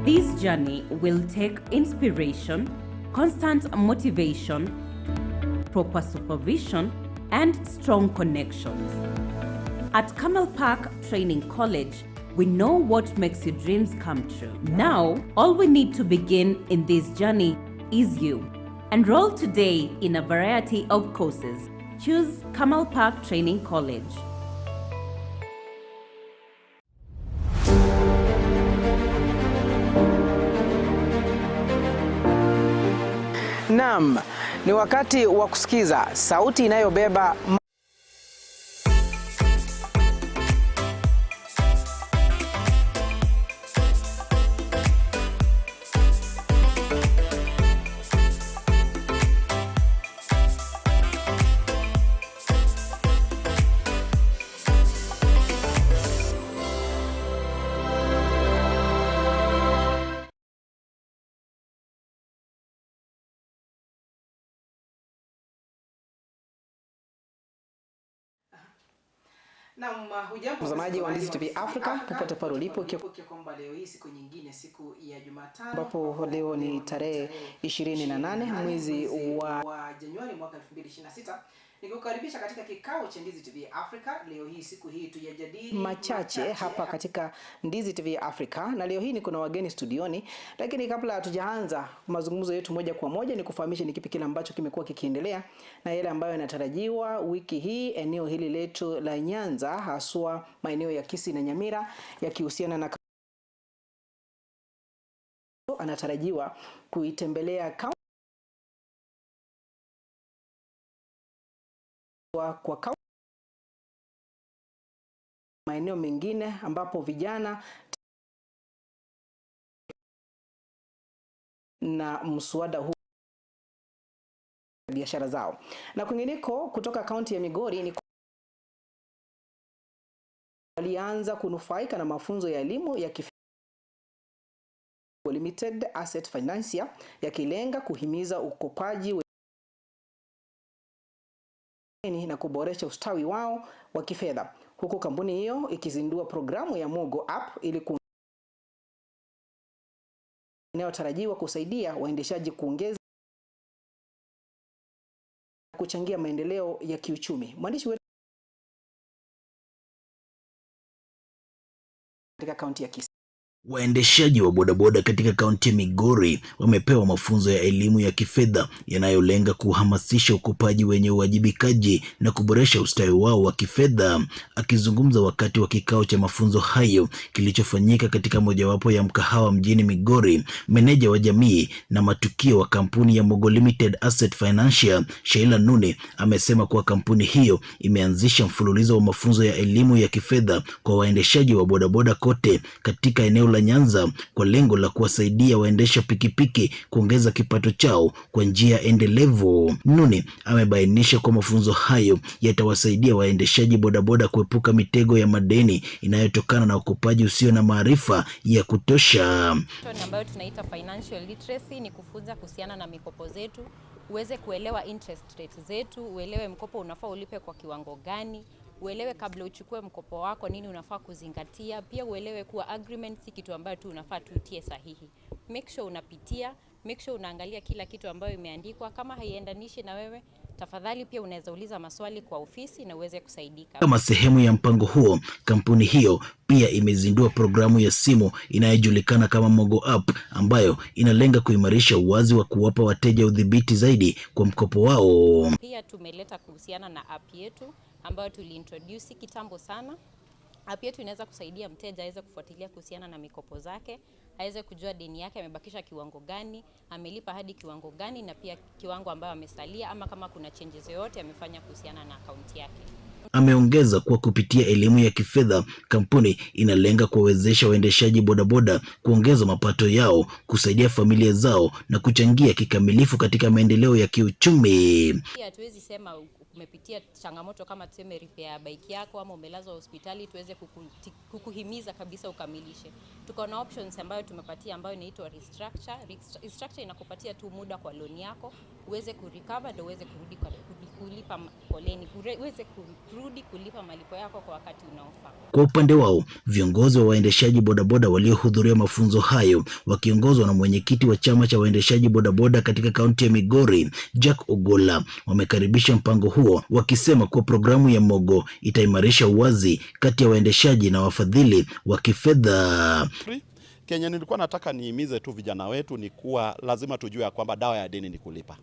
This journey will take inspiration, constant motivation, proper supervision, and strong connections. At Camel Park Training College, we know what makes your dreams come true. Now, all we need to begin in this journey is you. Enroll today in a variety of courses. Choose Camel Park Training College. Naam, ni wakati wa kusikiza sauti inayobeba. Mtazamaji wa Ndizi TV Africa popote pale ulipo, ambapo leo ni tarehe 28 mwezi wa Januari mwaka 2026, nikukaribisha katika kikao cha Ndizi TV Africa. Leo hii siku hii tuyajadili machache hapa katika Ndizi TV Africa, na leo hii niko na wageni studioni, lakini kabla hatujaanza mazungumzo yetu moja kwa moja, nikufahamishe ni kipi kile ambacho kimekuwa kikiendelea na yale ambayo yanatarajiwa wiki hii eneo hili letu la Nyanza, haswa maeneo ya Kisii na Nyamira, yakihusiana na anatarajiwa kuitembelea kwa maeneo mengine ambapo vijana na mswada huu biashara zao. Na kwingineko, kutoka kaunti ya Migori ni walianza kunufaika na mafunzo ya elimu ya kifedha Limited Asset Financier, yakilenga kuhimiza ukopaji na kuboresha ustawi wao wa kifedha, huku kampuni hiyo ikizindua programu ya Mogo App ili inayotarajiwa kusaidia waendeshaji kuongeza kuchangia maendeleo ya kiuchumi. Mwandishi wetu katika kaunti ya Kisii. Waendeshaji wa bodaboda katika kaunti ya Migori wamepewa mafunzo ya elimu ya kifedha yanayolenga kuhamasisha ukopaji wenye uwajibikaji na kuboresha ustawi wao wa kifedha. Akizungumza wakati wa kikao cha mafunzo hayo kilichofanyika katika mojawapo ya mkahawa mjini Migori, meneja wa jamii na matukio wa kampuni ya Mogo Limited Asset Financial, Sheila Nune, amesema kuwa kampuni hiyo imeanzisha mfululizo wa mafunzo ya elimu ya kifedha kwa waendeshaji wa bodaboda kote katika eneo la Nyanza kwa lengo la kuwasaidia waendesha pikipiki kuongeza kipato chao kwa njia endelevu. Nuni amebainisha kuwa mafunzo hayo yatawasaidia waendeshaji bodaboda kuepuka mitego ya madeni inayotokana na ukopaji usio na maarifa ya kutosha. Ambayo tunaita financial literacy ni kufunza kuhusiana na mikopo zetu, uweze kuelewa interest rate zetu, uelewe mkopo unafaa ulipe kwa kiwango gani, uelewe kabla uchukue mkopo wako nini unafaa kuzingatia. Pia uelewe kuwa agreement si kitu ambayo tu unafaa tutie sahihi. Make sure unapitia, make sure unaangalia kila kitu ambayo imeandikwa. Kama haiendanishi na wewe, tafadhali pia unaweza uliza maswali kwa ofisi na uweze kusaidika. Kama sehemu ya mpango huo, kampuni hiyo pia imezindua programu ya simu inayojulikana kama Mogo App, ambayo inalenga kuimarisha uwazi wa kuwapa wateja udhibiti zaidi kwa mkopo wao. Pia tumeleta kuhusiana na app yetu ambayo tuliintroduce kitambo sana. App yetu inaweza kusaidia mteja aweze kufuatilia kuhusiana na mikopo zake, aweze kujua deni yake amebakisha kiwango gani, amelipa hadi kiwango gani, na pia kiwango ambayo amesalia, ama kama kuna changes yoyote amefanya kuhusiana na akaunti yake. Ameongeza kuwa kupitia elimu ya kifedha, kampuni inalenga kuwawezesha waendeshaji bodaboda kuongeza mapato yao, kusaidia familia zao na kuchangia kikamilifu katika maendeleo ya kiuchumi. Pia hatuwezi sema umepitia changamoto kama tuseme repair ya bike yako ama umelazwa hospitali, tuweze kukuhimiza kabisa ukamilishe. Tuko na options ambayo tumepatia ambayo inaitwa restructure. Restructure inakupatia tu muda kwa loan yako uweze kurecover ndio uweze kurudi kulipa poleni, uweze kurudi kulipa malipo yako kwa wakati unaofaa. Kwa upande wao, viongozi wa waendeshaji bodaboda waliohudhuria mafunzo hayo wakiongozwa na mwenyekiti wa chama cha waendeshaji bodaboda katika kaunti ya Migori, Jack Ogola, wamekaribisha mpango huo wakisema kuwa programu ya Mogo itaimarisha uwazi kati ya waendeshaji na wafadhili wa kifedha. Kenya nilikuwa nataka nihimize tu vijana wetu ni kuwa lazima tujue kwamba dawa ya deni ni kulipa.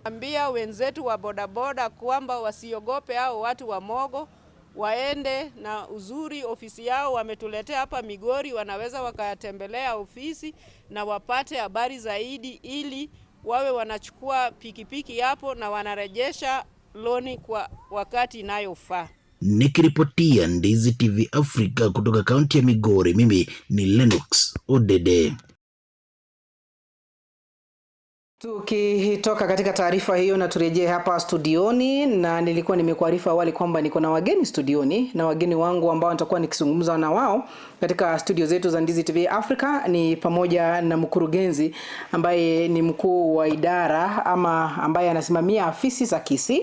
Ambia wenzetu wa bodaboda kwamba wasiogope hao watu wa Mogo, waende na uzuri ofisi yao wametuletea hapa Migori, wanaweza wakatembelea ofisi na wapate habari zaidi ili wawe wanachukua pikipiki hapo na wanarejesha loni kwa wakati inayofaa. Nikiripotia Ndizi TV Africa kutoka kaunti ya Migori, mimi ni Lennox Odede. Tukitoka katika taarifa hiyo na turejee hapa studioni, na nilikuwa nimekuarifu awali kwamba niko na wageni studioni, na wageni wangu ambao nitakuwa nikizungumza na wao katika studio zetu za Ndizi TV Africa ni pamoja na mkurugenzi ambaye ni mkuu wa idara ama ambaye anasimamia afisi za Kisii,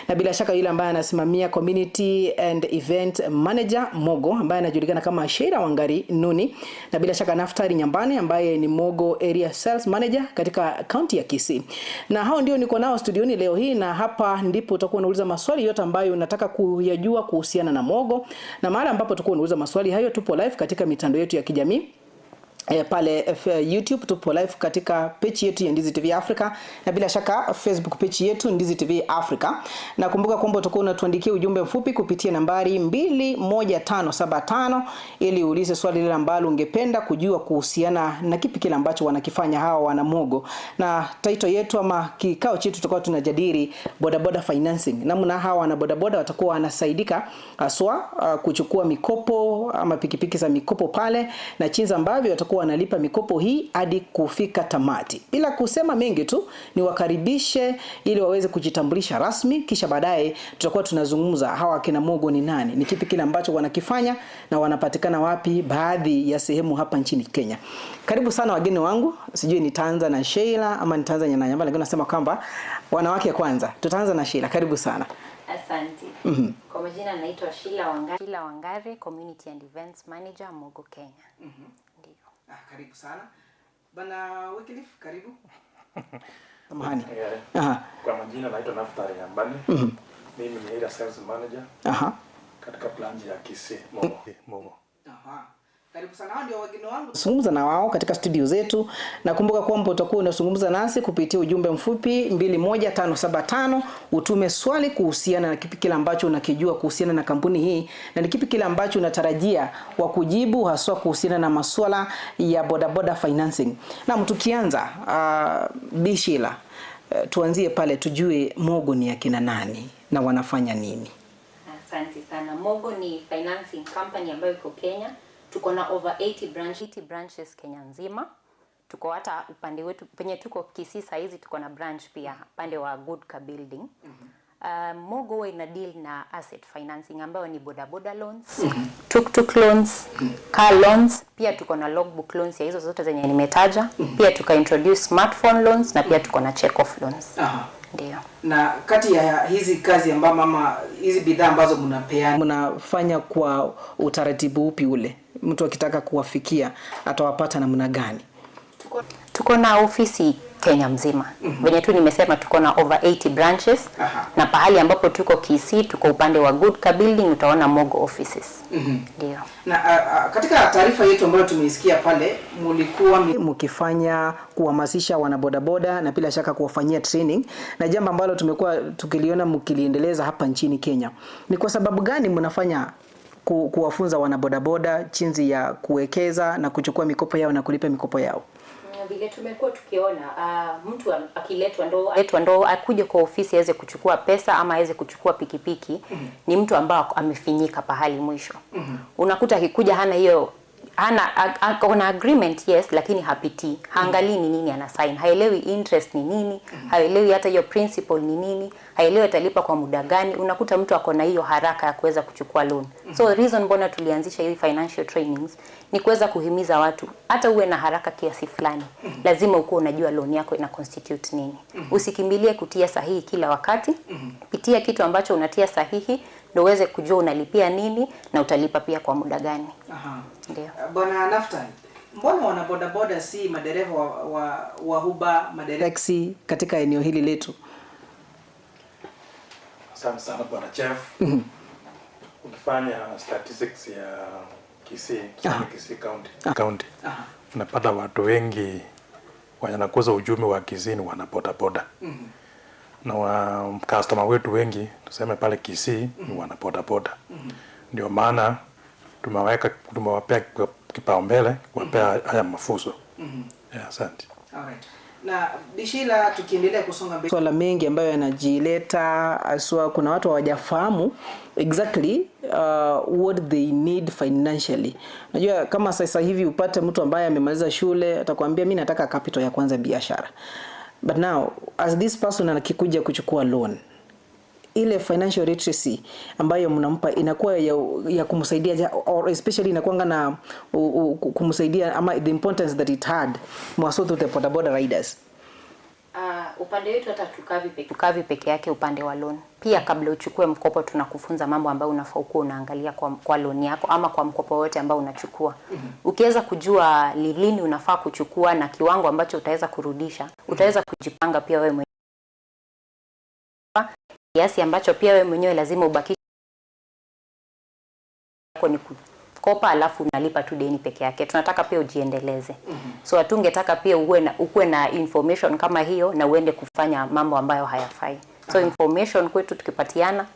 na bila shaka yule ambaye anasimamia Community and Event Manager Mogo ambaye anajulikana kama Sheila Wangari Nuni, na bila shaka Naftari Nyambane ambaye ni Mogo Area Sales Manager katika kaunti ya Kisii. Na hao ndio niko nao studioni leo hii, na hapa ndipo utakuwa unauliza maswali yote ambayo unataka kuyajua kuhusiana na Mogo, na mahali ambapo utakuwa unauliza maswali hayo tupo live katika mitandao yetu ya kijamii. Pale YouTube tupo live katika page yetu ya Ndizi TV Africa, na bila shaka Facebook page yetu Ndizi TV Africa. Na kumbuka kwamba utakuwa unatuandikia ujumbe mfupi kupitia nambari 21575 ili uulize swali lile ambalo ungependa kujua kuhusiana na kipi kile ambacho wanakifanya hawa wana Mogo. Na title yetu ama kikao chetu tutakuwa tunajadili bodaboda financing, namna hawa wana bodaboda watakuwa wanasaidika haswa kuchukua mikopo ama pikipiki za mikopo pale, na jinsi ambavyo watakuwa wanalipa mikopo hii hadi kufika tamati. Bila kusema mengi tu niwakaribishe ili waweze kujitambulisha rasmi, kisha baadaye tutakuwa tunazungumza hawa kina Mogo ni nani, ni kipi kile ambacho wanakifanya na wanapatikana wapi baadhi ya sehemu hapa nchini Kenya. Karibu sana wageni wangu. Sijui nitaanza na Sheila ama nitaanza na Nyambane, lakini nasema kwamba wanawake kwanza. Tutaanza na Sheila. Karibu sana. Asante. Kwa majina naitwa Sheila Wangari. Sheila Wangari, Community and Events Manager Mogo Kenya. Ndio. Karibu sana. Bana Wycliffe, karibu. Samahani. Kwa majina naitwa Naftari Nyambane. Mimi ni Area Sales Manager. Katika branch ya Kisii Mogo. Mogo. Karibu sana, hao ndio wageni wangu. Zungumza na wao katika studio zetu, na kumbuka kwamba utakuwa unazungumza nasi kupitia ujumbe mfupi 21575, utume swali kuhusiana na kipi kile ambacho unakijua kuhusiana na kampuni hii, na ni kipi kile ambacho unatarajia wa kujibu haswa kuhusiana na masuala ya bodaboda financing. Na tukianza Bi Sheila, tuanzie pale tujue Mogo ni akina nani na wanafanya nini. Asante sana. Mogo ni financing company ambayo iko Kenya. Tuko na over 80 branches Kenya nzima. Tuko hata upande wetu penye tuko Kisii saa hizi tuko na branch pia upande wa Goodcar Building. Mogo ina deal na asset financing ambayo ni bodaboda loans, tuk-tuk loans, car loans, pia tuko na logbook loans ya hizo zote zenye nimetaja. Pia tuka introduce smartphone loans na pia tuko na check off loans. Ndio. Na kati ya hizi kazi ambazo mama, hizi bidhaa ambazo mnapeana, mnafanya kwa utaratibu upi ule? Mtu akitaka kuwafikia atawapata namna gani? Tuko na ofisi Kenya mzima. Venye tu nimesema tuko na over 80 branches. Na pahali ambapo tuko Kisii, tuko upande wa Goodcar Building, utaona Mogo offices. Ndio. Na katika taarifa yetu ambayo tumeisikia pale, mlikuwa mkifanya kuhamasisha wanabodaboda na bila shaka kuwafanyia training, na jambo ambalo tumekuwa tukiliona mkiliendeleza hapa nchini Kenya. Ni kwa sababu gani mnafanya kuwafunza wanabodaboda jinsi ya kuwekeza na kuchukua mikopo yao na kulipa mikopo yao? Vile tumekuwa tukiona mtu akiletwa ndo akuje kwa ofisi aweze kuchukua pesa ama aweze kuchukua pikipiki, ni mtu ambao amefinyika pahali mwisho. Unakuta akikuja hana hiyo Hana kuna agreement, yes, lakini hapitii, haangalii ni nini ana sign, haelewi interest ni nini, haelewi hata hiyo principal ni nini, haelewi atalipa kwa muda gani. Unakuta mtu ako na hiyo haraka ya kuweza kuchukua loan. So reason mbona tulianzisha hii financial trainings ni kuweza kuhimiza watu, hata uwe na haraka kiasi fulani, lazima ukuwe unajua loan yako ina constitute nini. Usikimbilie kutia sahihi kila wakati. Pitia kitu ambacho unatia sahihi ndio uweze kujua unalipia nini na utalipa pia kwa muda gani. Ndio. Bwana Naftali, mbona wana bodaboda si madereva wa Uber, madereva taxi katika eneo hili letu? Asante sana Bwana Jeff. Ukifanya statistics ya Kisii, tuseme Kisii County, unapata watu wengi wanakuza uchumi wa Kisii ni wana bodaboda. Na wa customer wetu wengi tuseme pale Kisii ni wana bodaboda. Ndio maana tumewapea kipaumbele kuwapea haya mafunzo. Yeah, asante. Alright. Na Bishila, tukiendelea kusonga mbele, swala mengi ambayo yanajileta haswa, kuna watu hawajafahamu exactly what they need financially. Najua kama sasa hivi upate mtu ambaye amemaliza shule atakwambia mimi nataka capital ya kwanza biashara. But now as this person anakikuja kuchukua loan, ile financial literacy ambayo mnampa inakuwa ya kumsaidia, or especially inakuanga na kumsaidia, ama the importance that it had more so to the boda boda riders? Upande wetu hata tukavi peke yake upande wa loan. Pia kabla uchukue mkopo tunakufunza mambo ambayo unafaa kuwa unaangalia kwa loan yako ama kwa mkopo wote ambao unachukua. Ukiweza kujua lini unafaa kuchukua na kiwango ambacho utaweza kurudisha, utaweza kujipanga pia wewe mwenyewe. Kiasi ambacho pia wewe mwenyewe lazima ubaki ni kukopa alafu unalipa tu deni peke yake. Tunataka pia ujiendeleze. So hatungetaka pia ukuwe na information kama hiyo na uende kufanya mambo ambayo hayafai. So information kwetu tukipatiana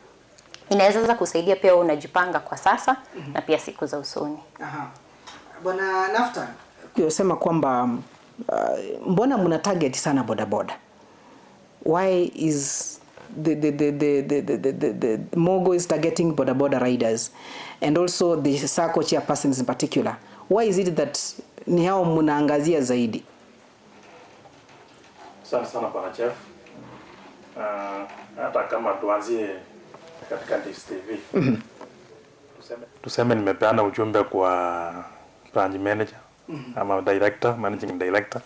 inaweza kusaidia pia wewe unajipanga kwa sasa na pia siku za usoni. Bwana Naftali, unasema kwamba mbona mna target sana bodaboda? Why is the Mogo is targeting boda boda riders and also the SACCO chairpersons in particular? Why is it that ni hao mnaangazia zaidi? Asante sana Bwana Jeff. Hata kama tuanzie katika DSTV. Tuseme nimepeana ujumbe kwa branch manager ama director, managing director.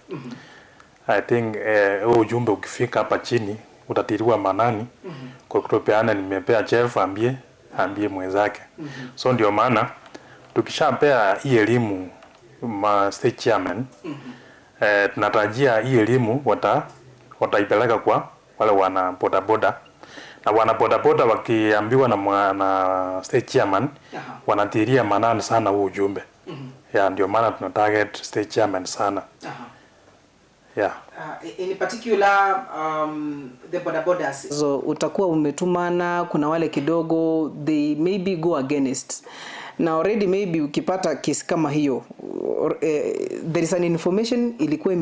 I think ujumbe ukifika hapa chini utatiriwa manani. Kwa kutopeana nimepea chef ambie mwenzake. So ndio maana tukishapea hii elimu ma state chairman, tunatarajia hii elimu wataipeleka kwa wale wana bodaboda. Na wana bodaboda wakiambiwa na state chairman, wanatiria manani sana huu ujumbe. Yeah, ndio maana tuna target state chairman sana. Yeah. In particular the boda bodas. So utakuwa umetumana, kuna wale kidogo they maybe go against. Na already maybe ukipata kesi kama hiyo, there is an information ilikuwa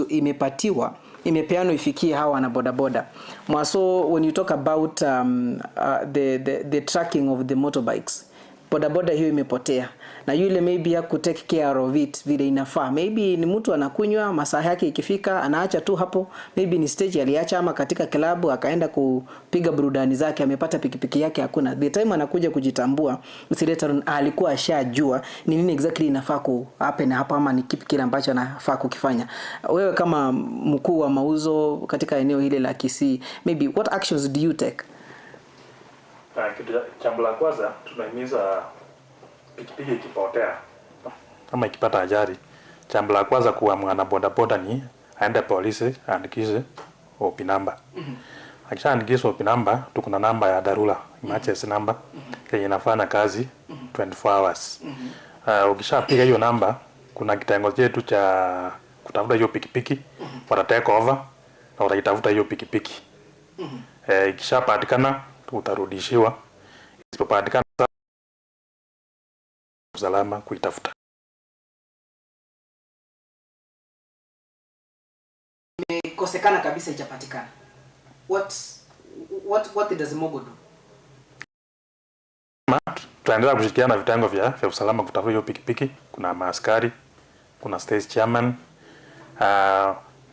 imepatiwa, imepeanwa ifikie hawa na boda boda. So when you talk about the tracking of the motorbikes, boda boda hiyo imepotea na yule maybe haku take care of it vile inafaa. Maybe ni mtu anakunywa, masaa yake ikifika anaacha tu hapo, maybe ni stage aliacha ama katika klabu akaenda kupiga burudani zake, amepata pikipiki yake hakuna. The time anakuja kujitambua, later alikuwa ashajua ni nini exactly inafaa ku happen hapa ama ni kipi kile ambacho anafaa kukifanya. Wewe kama mkuu wa mauzo katika eneo hili la Kisii, maybe what actions do you take? Jambo la kwanza tunahimiza pikipiki ikipotea ama ikipata ajali, jambo la kwanza kuwa mwana bodaboda ni aende polisi aandikishe OP number. Akishaandikisha OP number, tuko na namba ya dharura, emergency number yenye inafanya kazi 24 hours. Ukishapiga hiyo namba, kuna kitengo chetu cha kutafuta hiyo pikipiki, wata take over na wataitafuta hiyo pikipiki. Ikishapatikana utarudishiwa, isipopatikana usalama kuitafuta. Imekosekana kabisa, haijapatikana. What does Mogo do? Tutaendelea kushirikiana na vitengo vya usalama kutafuta hiyo pikipiki. Kuna maaskari, kuna state chairman.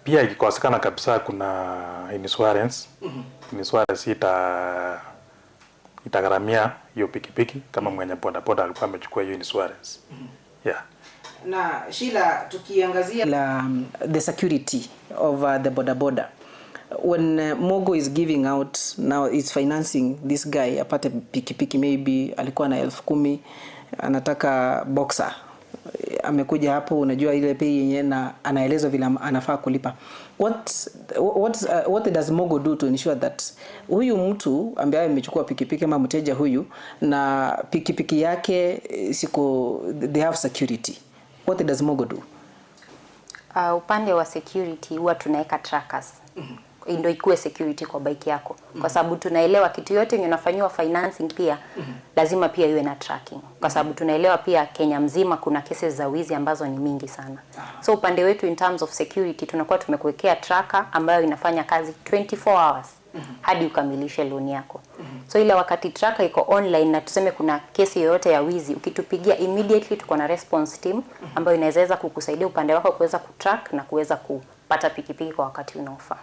Pia ikikosekana kabisa kuna insurance. Insurance itagharamia hiyo pikipiki kama mwenye bodaboda alikuwa amechukua hiyo insurance. Yeah. Na Sheila, tukiangazia the security of the boda boda, when Mogo is giving out now, it's financing this guy apate pikipiki, maybe alikuwa na 10,000, anataka boxer, amekuja hapo, unajua ile pay yenye na anaelezwa vile anafaa kulipa. What does Mogo do to ensure that huyu mtu ambaye amechukua pikipiki ama mteja huyu na pikipiki yake siku they have security? What does Mogo do? Upande wa security huwa tunaweka trackers ndio ikuwe security kwa bike yako, kwa sababu tunaelewa kitu yote yenye unafanyiwa financing pia lazima pia iwe na tracking, kwa sababu tunaelewa pia Kenya mzima kuna cases za wizi ambazo ni mingi sana. So upande wetu in terms of security tunakuwa tumekuwekea tracker ambayo inafanya kazi 24 hours hadi ukamilishe loan yako. So ile wakati tracker iko online na tuseme kuna kesi yoyote ya wizi, ukitupigia immediately tuko na response team ambayo inaweza kukusaidia upande wako kuweza kutrack na kuweza kupata pikipiki kwa wakati unaofaa.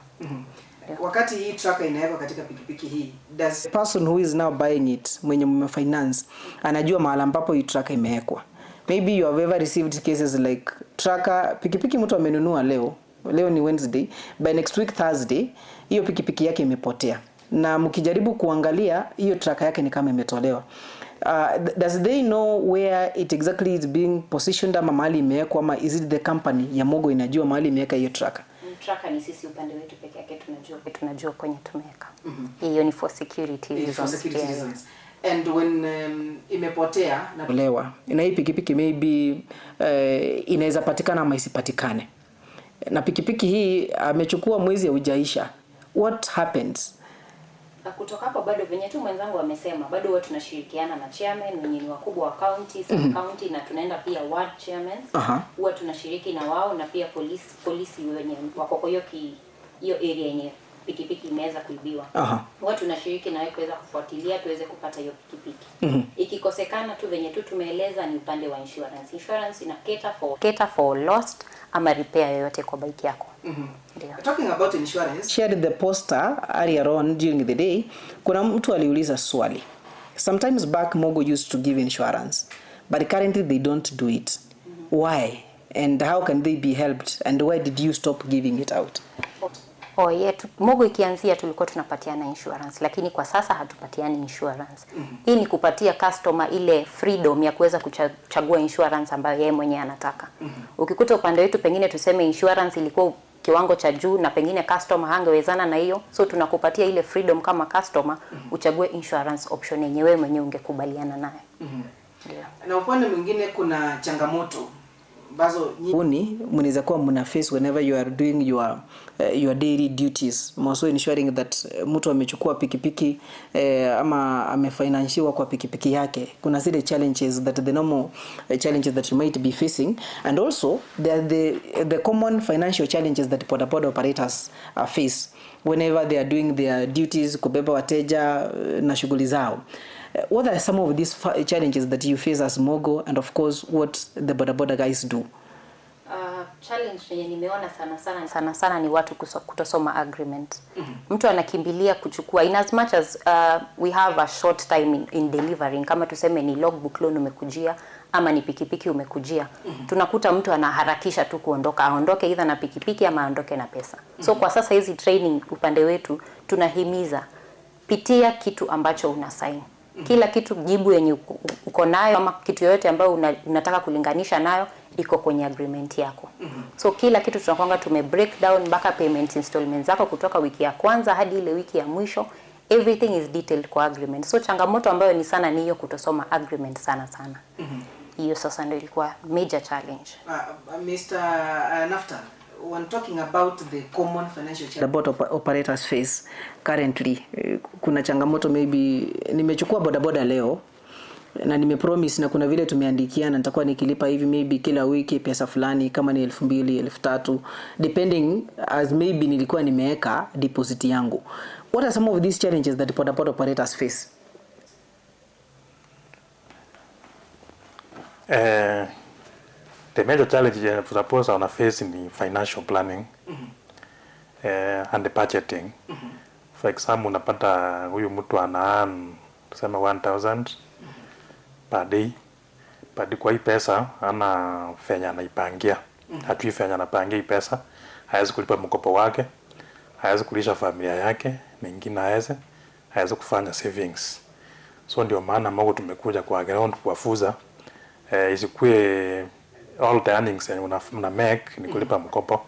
Wakati hii tracker inawekwa katika pikipiki hii, does the person who is now buying it, mwenye mmefinance, anajua mahali ambapo hii tracker imewekwa? Maybe you have ever received cases like tracker, pikipiki mtu amenunua leo, leo ni Wednesday, by next week Thursday hiyo pikipiki yake imepotea, na mkijaribu kuangalia hiyo tracker yake ni kama imetolewa. Does they know where it exactly is being positioned, ama mahali imewekwa, ama is it the company ya Mogo inajua mahali imeweka hiyo tracker? Tracker ni sisi upande wetu peke yake tunajua kwenye tumeweka. Hiyo ni for security reasons. For security reasons. And when imepotea na tolewa, na hii pikipiki maybe inaweza patikana ama isipatikane, na pikipiki hii amechukua mwezi haujaisha, what happens? Na kutoka hapo bado venye tu mwenzangu amesema, bado huwa tunashirikiana na chairman wenye ni wakubwa wa county, sub county, na tunaenda pia ward chairmen. Huwa tunashiriki na wao na pia polisi wenye wako kwa hiyo area yenye pikipiki imeweza kuibiwa. Huwa tunashiriki na wao kuweza kufuatilia tuweze kupata hiyo pikipiki. Ikikosekana tu venye tu tumeeleza ni upande wa insurance. Insurance ina cater for lost ama repair yoyote kwa bike yako. Yeah. Talking about insurance, shared the poster earlier on during the day. Kuna mtu aliuliza swali. Sometimes back Mogo used to give insurance, but currently they don't do it. Why? And how can they be helped? And why did you stop giving it out? Oh yeah, Mogo ikianzia tulikuwa tunapatiana insurance, lakini kwa sasa hatupatiani insurance. Hii ni kupatia customer ile freedom ya kuweza kuchagua insurance ambayo yeye mwenyewe anataka. Ukikuta upande wetu pengine tuseme insurance ilikuwa kiwango cha juu na pengine customer hangewezana na hiyo, so tunakupatia ile freedom kama customer uchague insurance option yenye wewe mwenyewe ungekubaliana nayo. Yeah. Na upande mwingine kuna changamoto ambazo nyinyi mnaweza kuwa mna face whenever you are doing your daily duties, also ensuring that mtu amechukua pikipiki ama amefinanciwa kwa pikipiki yake. Kuna zile challenges that the normal challenges that you might be facing, and also there are the common financial challenges that boda boda operators face whenever they are doing their duties, kubeba wateja na shughuli zao. What are some of these challenges that you face as Mogo, and of course what the boda boda guys do? Challenge yenye nimeona sana sana ni watu kutosoma agreement. Mtu anakimbilia kuchukua, in as much as we have a short time in delivering, kama tuseme ni logbook loan umekujia ama ni pikipiki umekujia, tunakuta mtu anaharakisha tu kuondoka, aondoke either na pikipiki ama aondoke na pesa. So kwa sasa hizi training upande wetu tunahimiza pitia kitu ambacho una sign. Kila kitu jibu yenye uko nayo ama kitu yoyote ambayo unataka kulinganisha nayo iko kwenye agreement yako. So kila kitu tunakuanga tume break down mpaka payment installments zako kutoka wiki ya kwanza hadi ile wiki ya mwisho, everything is detailed kwa agreement. So changamoto ambayo ni sana ni hiyo kutosoma agreement sana sana. Hiyo sasa ndio ilikuwa major challenge. Mr. Naftal, when talking about the common financial challenge boda operators face currently, kuna changamoto maybe nimechukua boda boda leo na nimepromise na kuna vile tumeandikiana nitakuwa nikilipa hivi maybe kila wiki pesa fulani, kama ni 2000, 3000, depending as maybe nilikuwa nimeweka deposit yangu. What are some of these challenges that boda boda operators face? The major challenge suppose wana face ni financial planning and the budgeting. For example, unapata huyu mtu ana earn tuseme 1000 per day, but kwa hii pesa ana fenya anaipangia, hatui fenya anapangia hii pesa, hawezi kulipa mkopo wake, hawezi kulisha familia yake, mengine hawezi kufanya savings. So ndio maana Mogo tumekuja kwa ground kuwafuza isikuwe all the earnings yenye una make ni kulipa mkopo.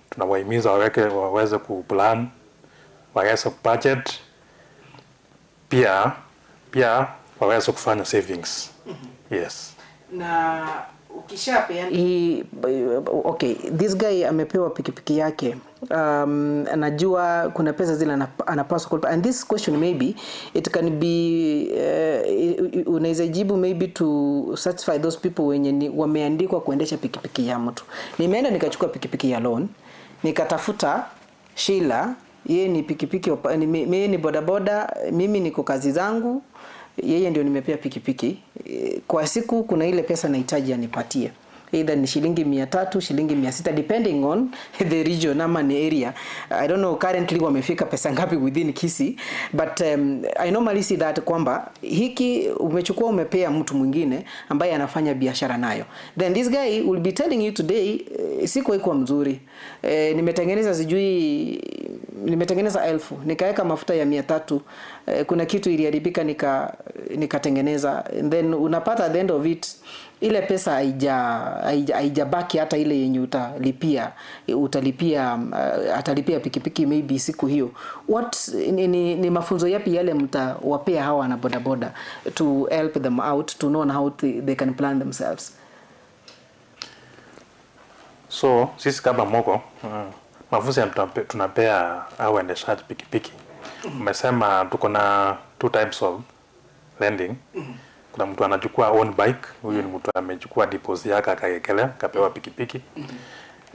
Tunawahimiza waweze kuplan, waweze budget, pia waweze kufanya savings. Yes. Na ukishapeana hii, okay, this guy amepewa pikipiki yake, anajua kuna pesa zile anapaswa kulipa, and this question maybe it can be unaweza jibu maybe to satisfy those people wenye wameandikwa kuendesha pikipiki ya mtu. Nimeenda nikachukua pikipiki ya loan, nikatafuta Sheila, yeye ni pikipiki, yeye ni bodaboda, mimi niko kazi zangu, yeye ndio nimepea pikipiki. Kwa siku kuna ile pesa nahitaji anipatie, either ni shilingi 300, shilingi 600, depending on the region ama ni area. I don't know currently wamefika pesa ngapi within Kisii, but I normally see that kwamba hiki umechukua umepea mtu mwingine ambaye anafanya biashara nayo, then this guy will be telling you today, siku haikuwa mzuri, nimetengeneza sijui nimetengeneza 1000, nikaweka mafuta ya 300, kuna kitu iliharibika nikatengeneza, and then unapata at the end of it ile pesa haijabaki hata ile yenye utalipia atalipia pikipiki maybe siku hiyo. What ni mafunzo yapi yale mtawapea hawa na bodaboda to help them out to know how they can plan themselves? So sisi kama Mogo, mafunzo tunapea hao waendeshaji pikipiki. Umesema tuko na two types of lending. Kuna mtu anachukua own bike, huyu ni mtu amechukua deposit yake akawekelea, akapewa pikipiki.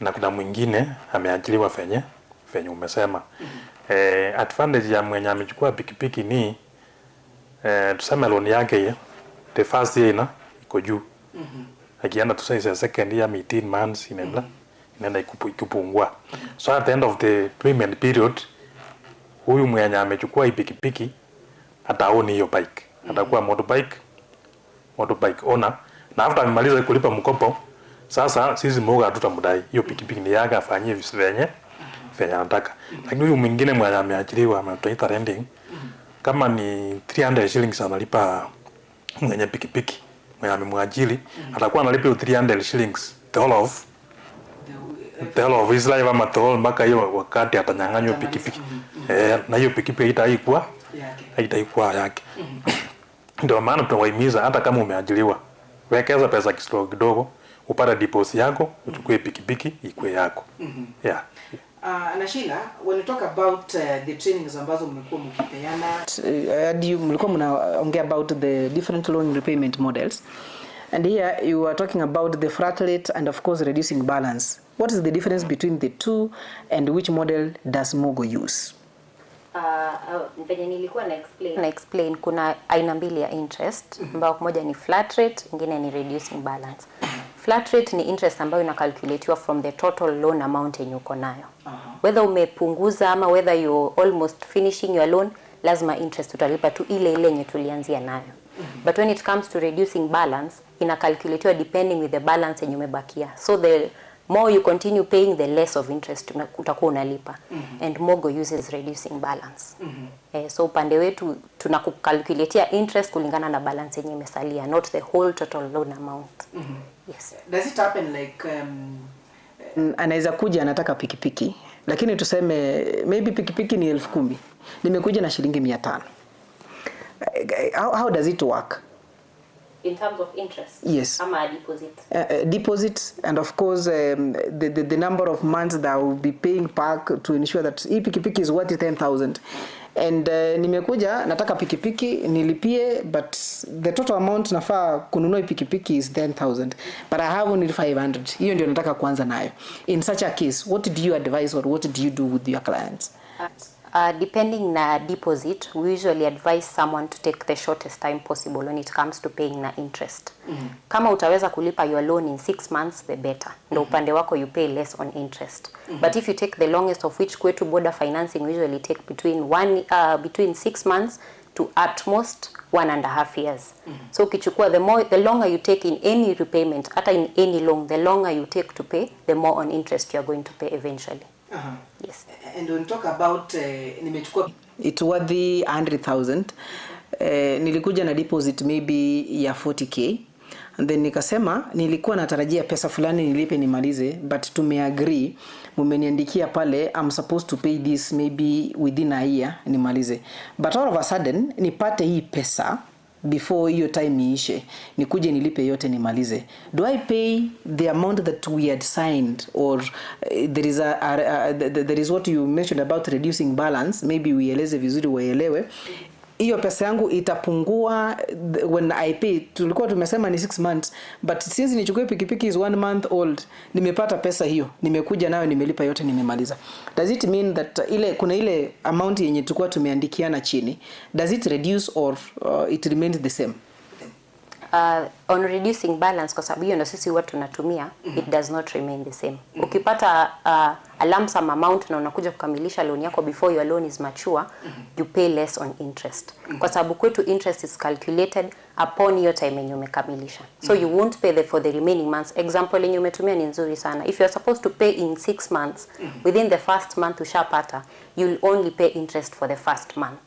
Na kuna mwingine ameajiriwa fenye umesema. Advantage ya mwenye amechukua pikipiki ni tuseme loan yake the first year ina iko juu. Akienda tuseme second year 18 months inaenda ikupungua. So at the end of the payment period, huyu mwenye amechukua hii pikipiki ataoni hiyo bike, atakuwa motorbike owner, na after amemaliza kulipa mkopo, sasa sisi Mogo hatutamdai hiyo pikipiki, ni yake, afanyie venye anataka. Lakini huyu mwingine mwenye ameajiriwa, tunaita renting, kama ni 300 shillings analipa mwenye pikipiki, mwenye amemwajiri, atakuwa analipa 300 shillings the whole of his life, ama the whole mpaka hiyo wakati atanyang'anywa pikipiki. Na hiyo pikipiki haitaikuwa yake. Ndio maana tunawahimiza hata kama umeajiriwa, wekeza pesa kidogo kidogo, upate deposit yako, uchukue pikipiki ikue yako. Yeah. Na Sheila, when you talk about the trainings ambazo mmekuwa mkipeana, mlikuwa mnaongea about the different loan repayment models, and here you are talking about the flat rate and of course reducing balance. What is the difference between the two and which model does Mogo use? Venye nilikuwa na explain kuna aina mbili ya interest, ambayo moja ni flat rate, ingine ni reducing balance. Flat rate ni interest ambayo inakalculatiwa from the total loan amount yenye uko nayo. Whether umepunguza ama whether you're almost finishing your loan, lazima interest utalipa tu ile ile yenye tulianzia nayo. But when it comes to reducing balance, inakalculatiwa depending with the balance yenye umebakia. So the more you continue paying, the less of interest utakuwa unalipa. And Mogo uses reducing balance. So upande wetu tunakukalculatea interest kulingana na balance yenye imesalia, not the whole total loan amount. Yes. Does it happen like anaweza kuja anataka pikipiki, lakini tuseme maybe pikipiki ni 10,000, nimekuja na shilingi 500. How does it work? In terms of interest? Yes. Ama deposit? Deposit, and of course the number of months that I will be paying back to ensure that hii pikipiki is worth 10,000. And nimekuja nataka pikipiki nilipie, but the total amount nafaa kununua pikipiki is 10,000, but I have only 500. Hiyo ndio nataka kuanza nayo. In such a case, what do you advise or what do you do with your clients? Depending na deposit, we usually advise someone to take the shortest time possible when it comes to paying na interest. Kama utaweza kulipa your loan in 6 months, the better. Ndo upande wako you pay less on interest. But if you take the longest, of which kwetu border financing we usually take between 6 months to at most 1.5 years. So ukichukua the longer you take in any repayment, hata in any loan, the longer you take to pay, the more on interest you are going to pay eventually. Yes. And when talk about nimechukua it's worth the 100,000, nilikuja na deposit maybe ya 40k, and then nikasema nilikuwa natarajia pesa fulani nilipe nimalize, but tumeagree, mumeniandikia pale I'm supposed to pay this maybe within a year nimalize, but all of a sudden nipate hii pesa before hiyo time iishe, nikuje nilipe yote nimalize. Do I pay the amount that we had signed, or there is there is what you mentioned about reducing balance? Maybe uieleze vizuri waelewe. Hiyo pesa yangu itapungua when I pay. Tulikuwa tumesema ni 6 months, but since nichukue pikipiki is 1 month old, nimepata pesa hiyo, nimekuja nayo, nimelipa yote, nimemaliza. Does it mean that ile kuna ile amount yenye tulikuwa tumeandikiana chini, does it reduce or it remains the same? On reducing balance, kwa sababu hiyo ndio sisi huwa tunatumia, it does not remain the same. Ukipata a lump sum amount na unakuja kukamilisha loan yako before your loan is mature, you pay less on interest. Kwa sababu kwetu interest is calculated upon your time yenye umekamilisha. So you won't pay for the remaining months. Example yenye umetumia ni nzuri sana. If you are supposed to pay in 6 months, within the first month ushapata, you'll only pay interest for the first month.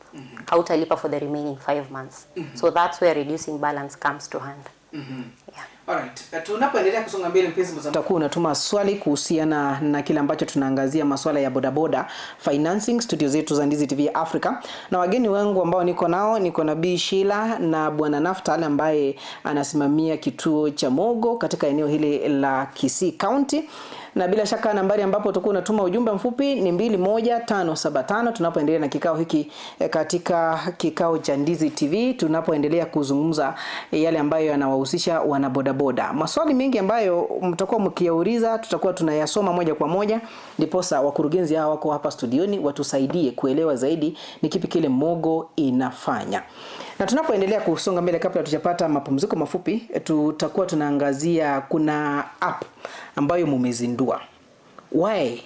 Hautalipa for the remaining 5 months. So that's where reducing balance comes to hand. Yeah. Alright. Tunapoendelea kusonga mbele, mpenzi mtazamaji, utakuwa unatuma swali kuhusiana na kile ambacho tunaangazia, masuala ya bodaboda financing, studio zetu za Ndizi TV Africa. Na wageni wangu ambao niko nao, niko na Bi Sheila na Bwana Naftali ambaye anasimamia kituo cha Mogo katika eneo hili la Kisii County. Na bila shaka nambari ambapo utakuwa unatuma ujumbe mfupi ni 21575, tunapoendelea na kikao hiki katika kikao cha Ndizi TV, tunapoendelea kuzungumza yale ambayo yanawahusisha wanabodaboda. Maswali mengi ambayo mtakuwa mkiyauliza tutakuwa tunayasoma moja kwa moja, ndiposa wakurugenzi hawa wako hapa studioni watusaidie kuelewa zaidi ni kipi kile Mogo inafanya. Na tunapoendelea kusonga mbele, kabla tujapata mapumziko mafupi, tutakuwa tunaangazia kuna app ambayo mumezindua. Why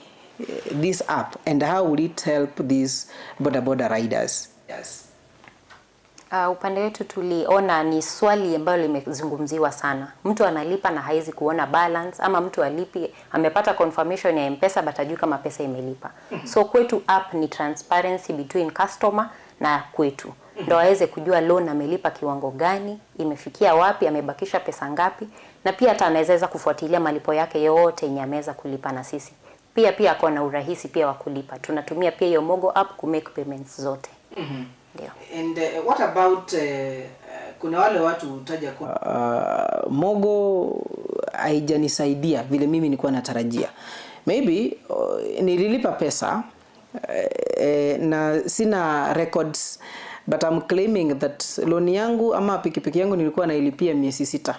this app and how will it help these boda boda riders? Yes. Upande wetu tuliona ni swali ambalo limezungumziwa sana. Mtu analipa na haizi kuona balance, ama mtu alipi amepata confirmation ya M-Pesa but hajui kama pesa imelipa. So kwetu app ni transparency between customer na kwetu. Ndio aweze kujua loan amelipa kiwango gani, imefikia wapi, amebakisha pesa ngapi, na pia hata anaweza kufuatilia malipo yake yote yenye ameweza kulipa na sisi. Pia ako na urahisi pia wa kulipa. Tunatumia pia hiyo Mogo app ku make payments zote. Ndio. And what about kuna wale watu utaja kwa Mogo haijanisaidia vile mimi nilikuwa natarajia. Maybe nililipa pesa na sina records, but I'm claiming that loan yangu ama pikipiki yangu nilikuwa nailipia miezi 6.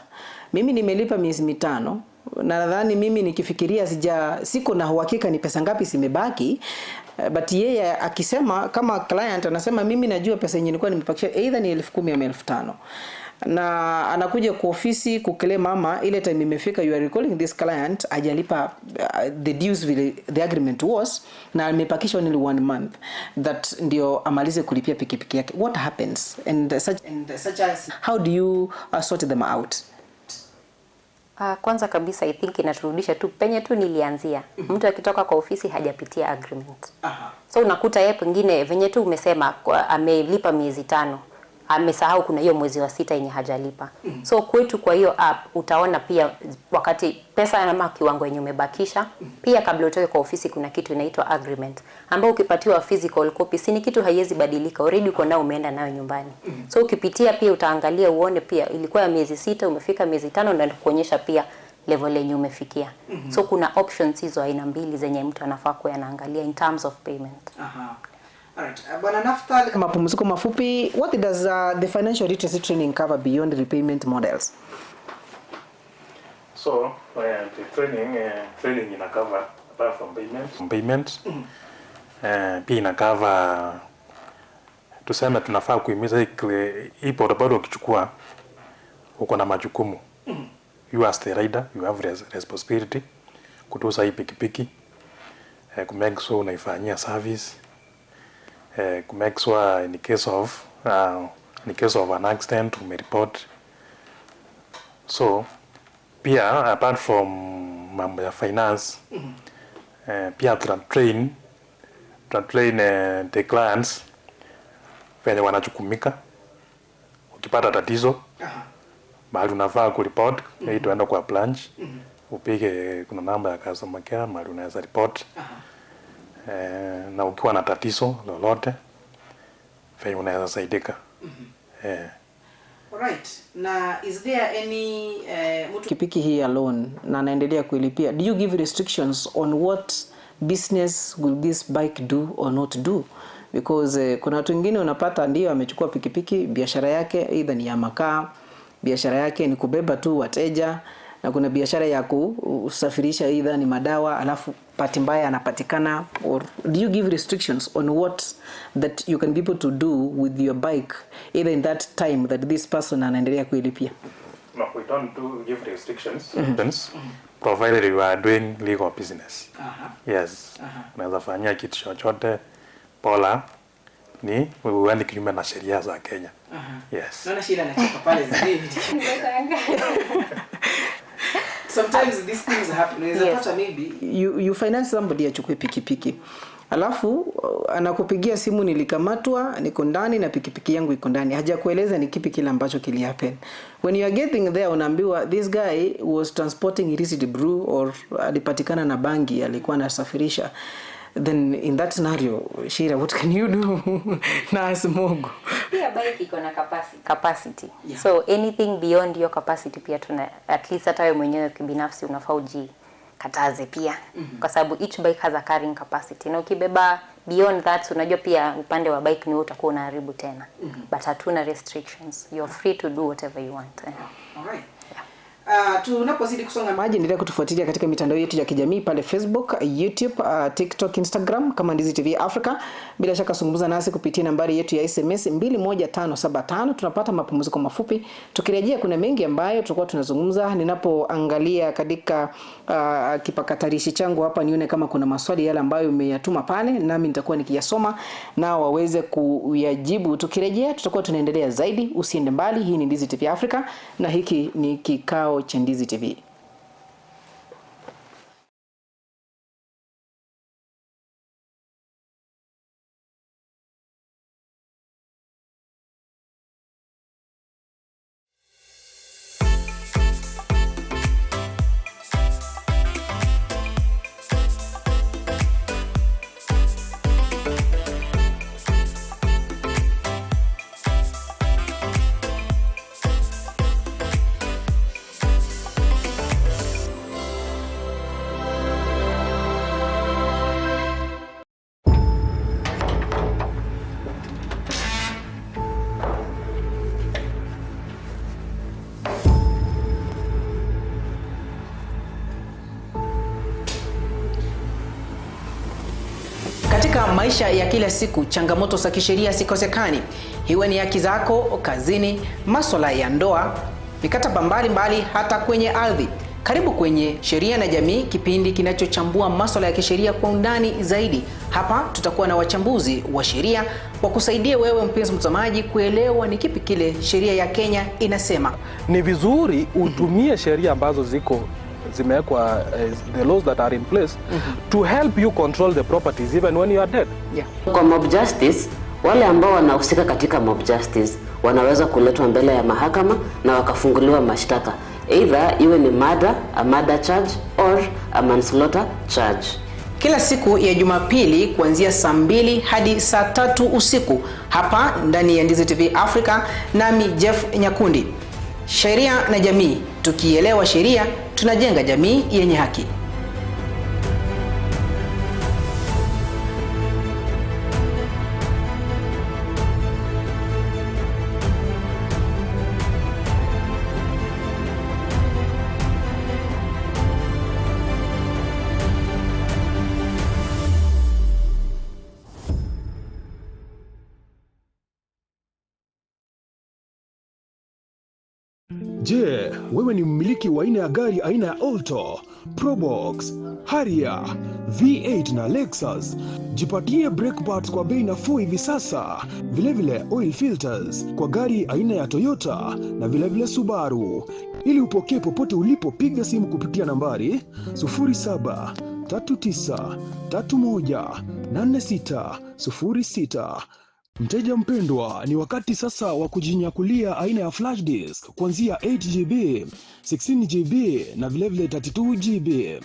Mimi nimelipa miezi 5. Na nadhani mimi nikifikiria siko na uhakika ni pesa ngapi zimebaki, but yeye akisema kama client anasema mimi najua pesa yenye nilikuwa nimepakisha either ni 10,000 ama 5,000. Na anakuja kwa ofisi kuclaim mama ile time imefika, you are recalling this client hajalipa the dues vile the agreement was, na amepakisha only 1 month that ndio amalize kulipia pikipiki yake. What happens and such as how do you sort them out? Kwanza kabisa I think inaturudisha tu penye tu nilianzia. Mtu akitoka kwa ofisi hajapitia agreement. So unakuta yeye pengine venye tu umesema amelipa miezi 5, amesahau kuna hiyo mwezi wa 6 yenye hajalipa. So kwetu kwa hiyo app utaona pia wakati pesa ama kiwango yenye umebakisha. Pia kabla utoke kwa ofisi kuna kitu inaitwa agreement ambayo ukipatiwa physical copy si ni kitu haiwezi badilika, already uko nao umeenda nayo nyumbani. So ukipitia pia utaangalia uone pia ilikuwa ya miezi 6 umefika miezi 5, na kuonyesha pia level yenye umefikia. So kuna options hizo aina mbili zenye mtu anafaa kuwa anaangalia in terms of payment. Alright. Bwana Naftali, mapumziko mafupi, what does the financial literacy training cover beyond repayment models? So, the training ina cover apart from payment. Pia ina cover, tuseme tunafaa kuhimiza hii bodaboda ukichukua uko na majukumu. You as the rider, you have responsibility kutusa hii pikipiki, ku make sure unaifanyia service, ku make sure in case of an accident umereport. So pia apart from mambo ya finance, pia tuna train the clients venye wanachukumika. Ukipata tatizo mahali unafaa kureport, tuenda kwa branch, upige, kuna namba ya customer care mahali unaweza report. Na ukiwa na tatizo lolote venye unaweza saidika. Alright. Na is there any mtu pikipiki hii alone na anaendelea kuilipia, do you give restrictions on what business will this bike do or not do? Because kuna watu wengine unapata ndio amechukua pikipiki, biashara yake either ni ya makaa, biashara yake ni kubeba tu wateja, na kuna biashara ya kusafirisha either ni madawa, alafu bahati mbaya anapatikana. Or do you give restrictions on what that you can be able to do with your bike either in that time that this person anaendelea kuilipia? No, we don't do give restrictions. Provided you are doing legal business. Yes. Unaweza fanyia kitu chochote bora ni uende kinyume na sheria za Kenya. Yes. Naona Sheila anacheka pale zaidi. Sometimes these things happen. Unaweza pata maybe you finance somebody achukue pikipiki, alafu anakupigia simu, nilikamatwa, niko ndani na pikipiki yangu iko ndani. Hajakueleza ni kipi kile ambacho kili happen. When you are getting there unaambiwa this guy was transporting illicit brew or alipatikana na bangi alikuwa anasafirisha. Then in that scenario, Sheila, what can you do? Na Mogo. Pia bike iko na capacity. Yeah. So anything beyond your capacity pia tuna, at least hata wewe mwenyewe kibinafsi unafaa ujikataze pia. Kwa sababu each bike has a carrying capacity. Na ukibeba beyond that, unajua pia upande wa bike ni wewe utakuwa unaharibu tena. But hatuna restrictions. You're free to do whatever you want. All right. Tunapozidi kusonga maji, endelea kutufuatilia katika mitandao yetu ya kijamii pale Facebook, YouTube, TikTok, Instagram kama Ndizi TV Africa. Bila shaka zungumza nasi kupitia nambari yetu ya SMS 21575. Tunapata mapumziko mafupi. Tukirejea kuna mengi ambayo tutakuwa tunazungumza. Ninapoangalia katika kipakatalishi changu hapa nione kama kuna maswali yale ambayo umeyatuma pale, nami nitakuwa nikiyasoma na waweze kuyajibu. Tukirejea tutakuwa tunaendelea zaidi. Usiende mbali. Hii ni Ndizi TV Africa na hiki ni kikao cha Ndizi TV. Katika maisha ya kila siku, changamoto za kisheria sikosekani. Iwe ni haki zako kazini, masuala ya ndoa, mikataba mbalimbali, hata kwenye ardhi. Karibu kwenye Sheria na Jamii, kipindi kinachochambua masuala ya kisheria kwa undani zaidi. Hapa tutakuwa na wachambuzi wa sheria wa kusaidia wewe mpenzi mtazamaji kuelewa ni kipi kile sheria ya Kenya inasema. Ni vizuri utumie sheria ambazo ziko zimewekwa, the laws that are in place to help you control the properties even when you are dead. Yeah. Kwa mob justice, wale ambao wanahusika katika mob justice wanaweza kuletwa mbele ya mahakama na wakafunguliwa mashtaka, either iwe ni murder, a murder charge or a manslaughter charge. Kila siku ya Jumapili kuanzia saa 2 hadi saa 3 usiku hapa ndani ya Ndizi TV Africa, nami Jeff Nyakundi. Sheria na Jamii, tukielewa sheria tunajenga jamii yenye haki. Je, wewe ni mmiliki wa aina ya gari aina ya Alto, Probox, Harrier, V8 na Lexus? Jipatie brake parts kwa bei nafuu hivi sasa. Vilevile oil filters kwa gari aina ya Toyota na vilevile Subaru. Ili upokee popote ulipo, piga simu kupitia nambari 0739318606. Mteja mpendwa, ni wakati sasa wa kujinyakulia aina ya flash disk kuanzia 8 GB, 16 GB na vilevile 32 GB.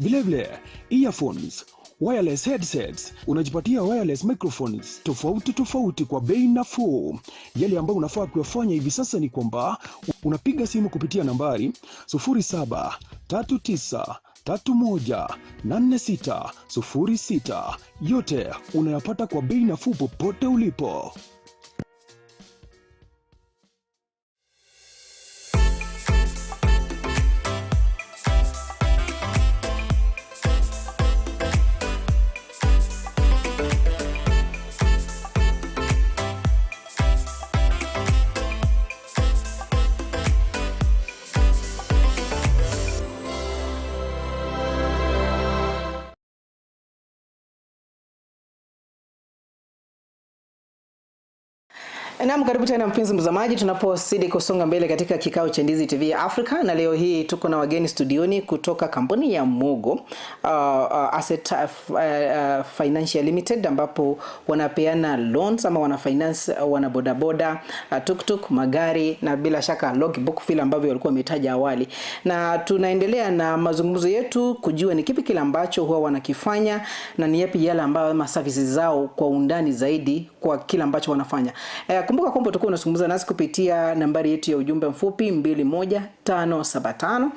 Vilevile earphones, wireless headsets, unajipatia wireless microphones tofauti tofauti kwa bei nafuu. Yale ambayo unafaa kuyafanya hivi sasa ni kwamba unapiga simu kupitia nambari 0739318606. Yote unayapata kwa bei nafuu popote ulipo. Naam, karibu tena mpenzi mtazamaji, tunapozidi kusonga mbele katika kikao cha Ndizi TV Africa, na leo hii tuko na wageni studioni kutoka kampuni ya Mogo Asset Financial Limited, ambapo wanapeana loans ama wana finance wana bodaboda, tuktuk, magari na bila shaka logbook vile ambavyo walikuwa wametaja awali. Na tunaendelea na mazungumzo yetu kujua ni kipi kile ambacho huwa wanakifanya na ni yapi yale ambayo ama services zao kwa undani zaidi kwa kile ambacho wanafanya. Kumbuka kwamba utakuwa unazungumza nasi kupitia nambari yetu ya ujumbe mfupi 21575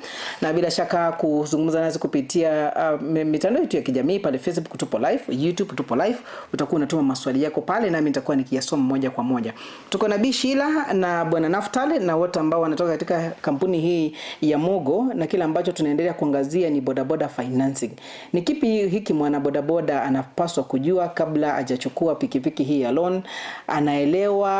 na bila shaka kuzungumza nasi kupitia mitandao yetu ya kijamii pale Facebook tupo live, YouTube tupo live. Utakuwa unatuma maswali yako pale nami nitakuwa nikiyasoma moja kwa moja. Tuko na Bi Sheila na Bwana Naftali na wote ambao wanatoka katika kampuni hii ya Mogo, na kile ambacho tunaendelea kuangazia ni bodaboda financing. Ni kipi hiki mwana bodaboda anapaswa kujua kabla hajachukua pikipiki hii ya loan? Anaelewa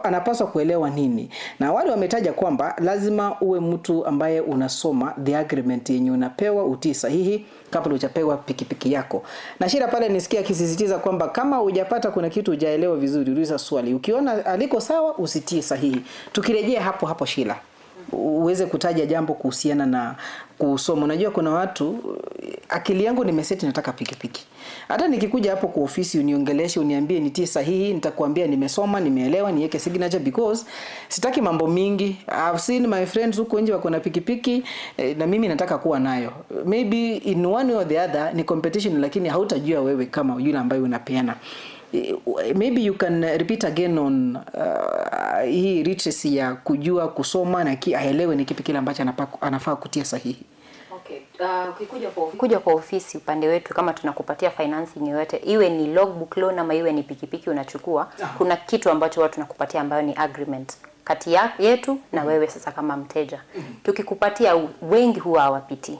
anapaswa kuelewa nini? Na wale wametaja kwamba lazima uwe mtu ambaye unasoma the agreement yenye unapewa, utii sahihi kabla hujapewa pikipiki yako. Na Shira pale nisikia akisisitiza kwamba kama hujapata kuna kitu hujaelewa vizuri, uliza swali. Ukiona aliko sawa usitie sahihi. Tukirejea hapo hapo, Shila, uweze kutaja jambo kuhusiana na kusoma. Unajua kuna watu, akili yangu nimeseti nataka pikipiki. Hata nikikuja hapo kwa ofisi uniongeleshe, uniambie nitie sahihi, nitakwambia nimesoma, nimeelewa, niweke signature because sitaki mambo mingi. I've seen my friends huko nje wako na pikipiki na mimi nataka kuwa nayo. Maybe in one way or the other ni competition, lakini hautajua wewe kama yule ambaye unapeana. Maybe you can repeat again on hii literacy ya kujua kusoma na aelewe ni kipi kile ambacho anafaa kutia sahihi. Okay. Ukikuja kwa ofisi upande wetu, kama tunakupatia financing yoyote, iwe ni logbook loan ama iwe ni pikipiki unachukua, kuna kitu ambacho watu tunakupatia ambayo ni agreement kati ya yetu na wewe sasa kama mteja. Tukikupatia, wengi huwa hawapitii.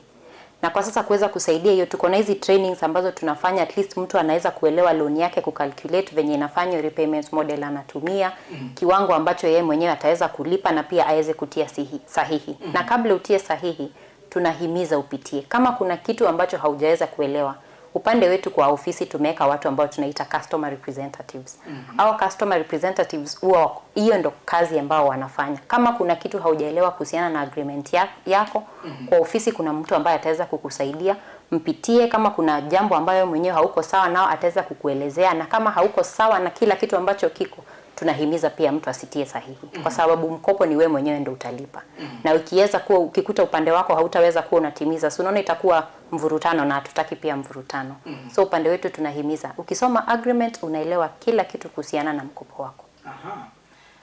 Na kwa sasa kuweza kusaidia hiyo, tuko na hizi trainings ambazo tunafanya, at least mtu anaweza kuelewa loan yake, kucalculate venye inafanya, repayment model anatumia, kiwango ambacho yeye mwenyewe ataweza kulipa na pia aweze kutia sahihi. Na kabla utie sahihi, tunahimiza upitie. Kama kuna kitu ambacho haujaweza kuelewa, upande wetu kwa ofisi tumeweka watu ambao tunaita customer representatives. Au customer representatives huwa hiyo ndo kazi ambao wanafanya. Kama kuna kitu haujaelewa kuhusiana na agreement yako, kwa ofisi kuna mtu ambaye ataweza kukusaidia, mpitie. Kama kuna jambo ambayo mwenyewe hauko sawa nao, ataweza kukuelezea, na kama hauko sawa na kila kitu ambacho kiko, tunahimiza pia mtu asitie sahihi, kwa sababu mkopo ni wewe mwenyewe ndio utalipa. Na ukiweza kuwa ukikuta upande wako hautaweza kuwa unatimiza, so unaona itakuwa mvurutano na hatutaki pia mvurutano. So upande wetu tunahimiza ukisoma agreement unaelewa kila kitu kuhusiana na mkopo wako. Aha.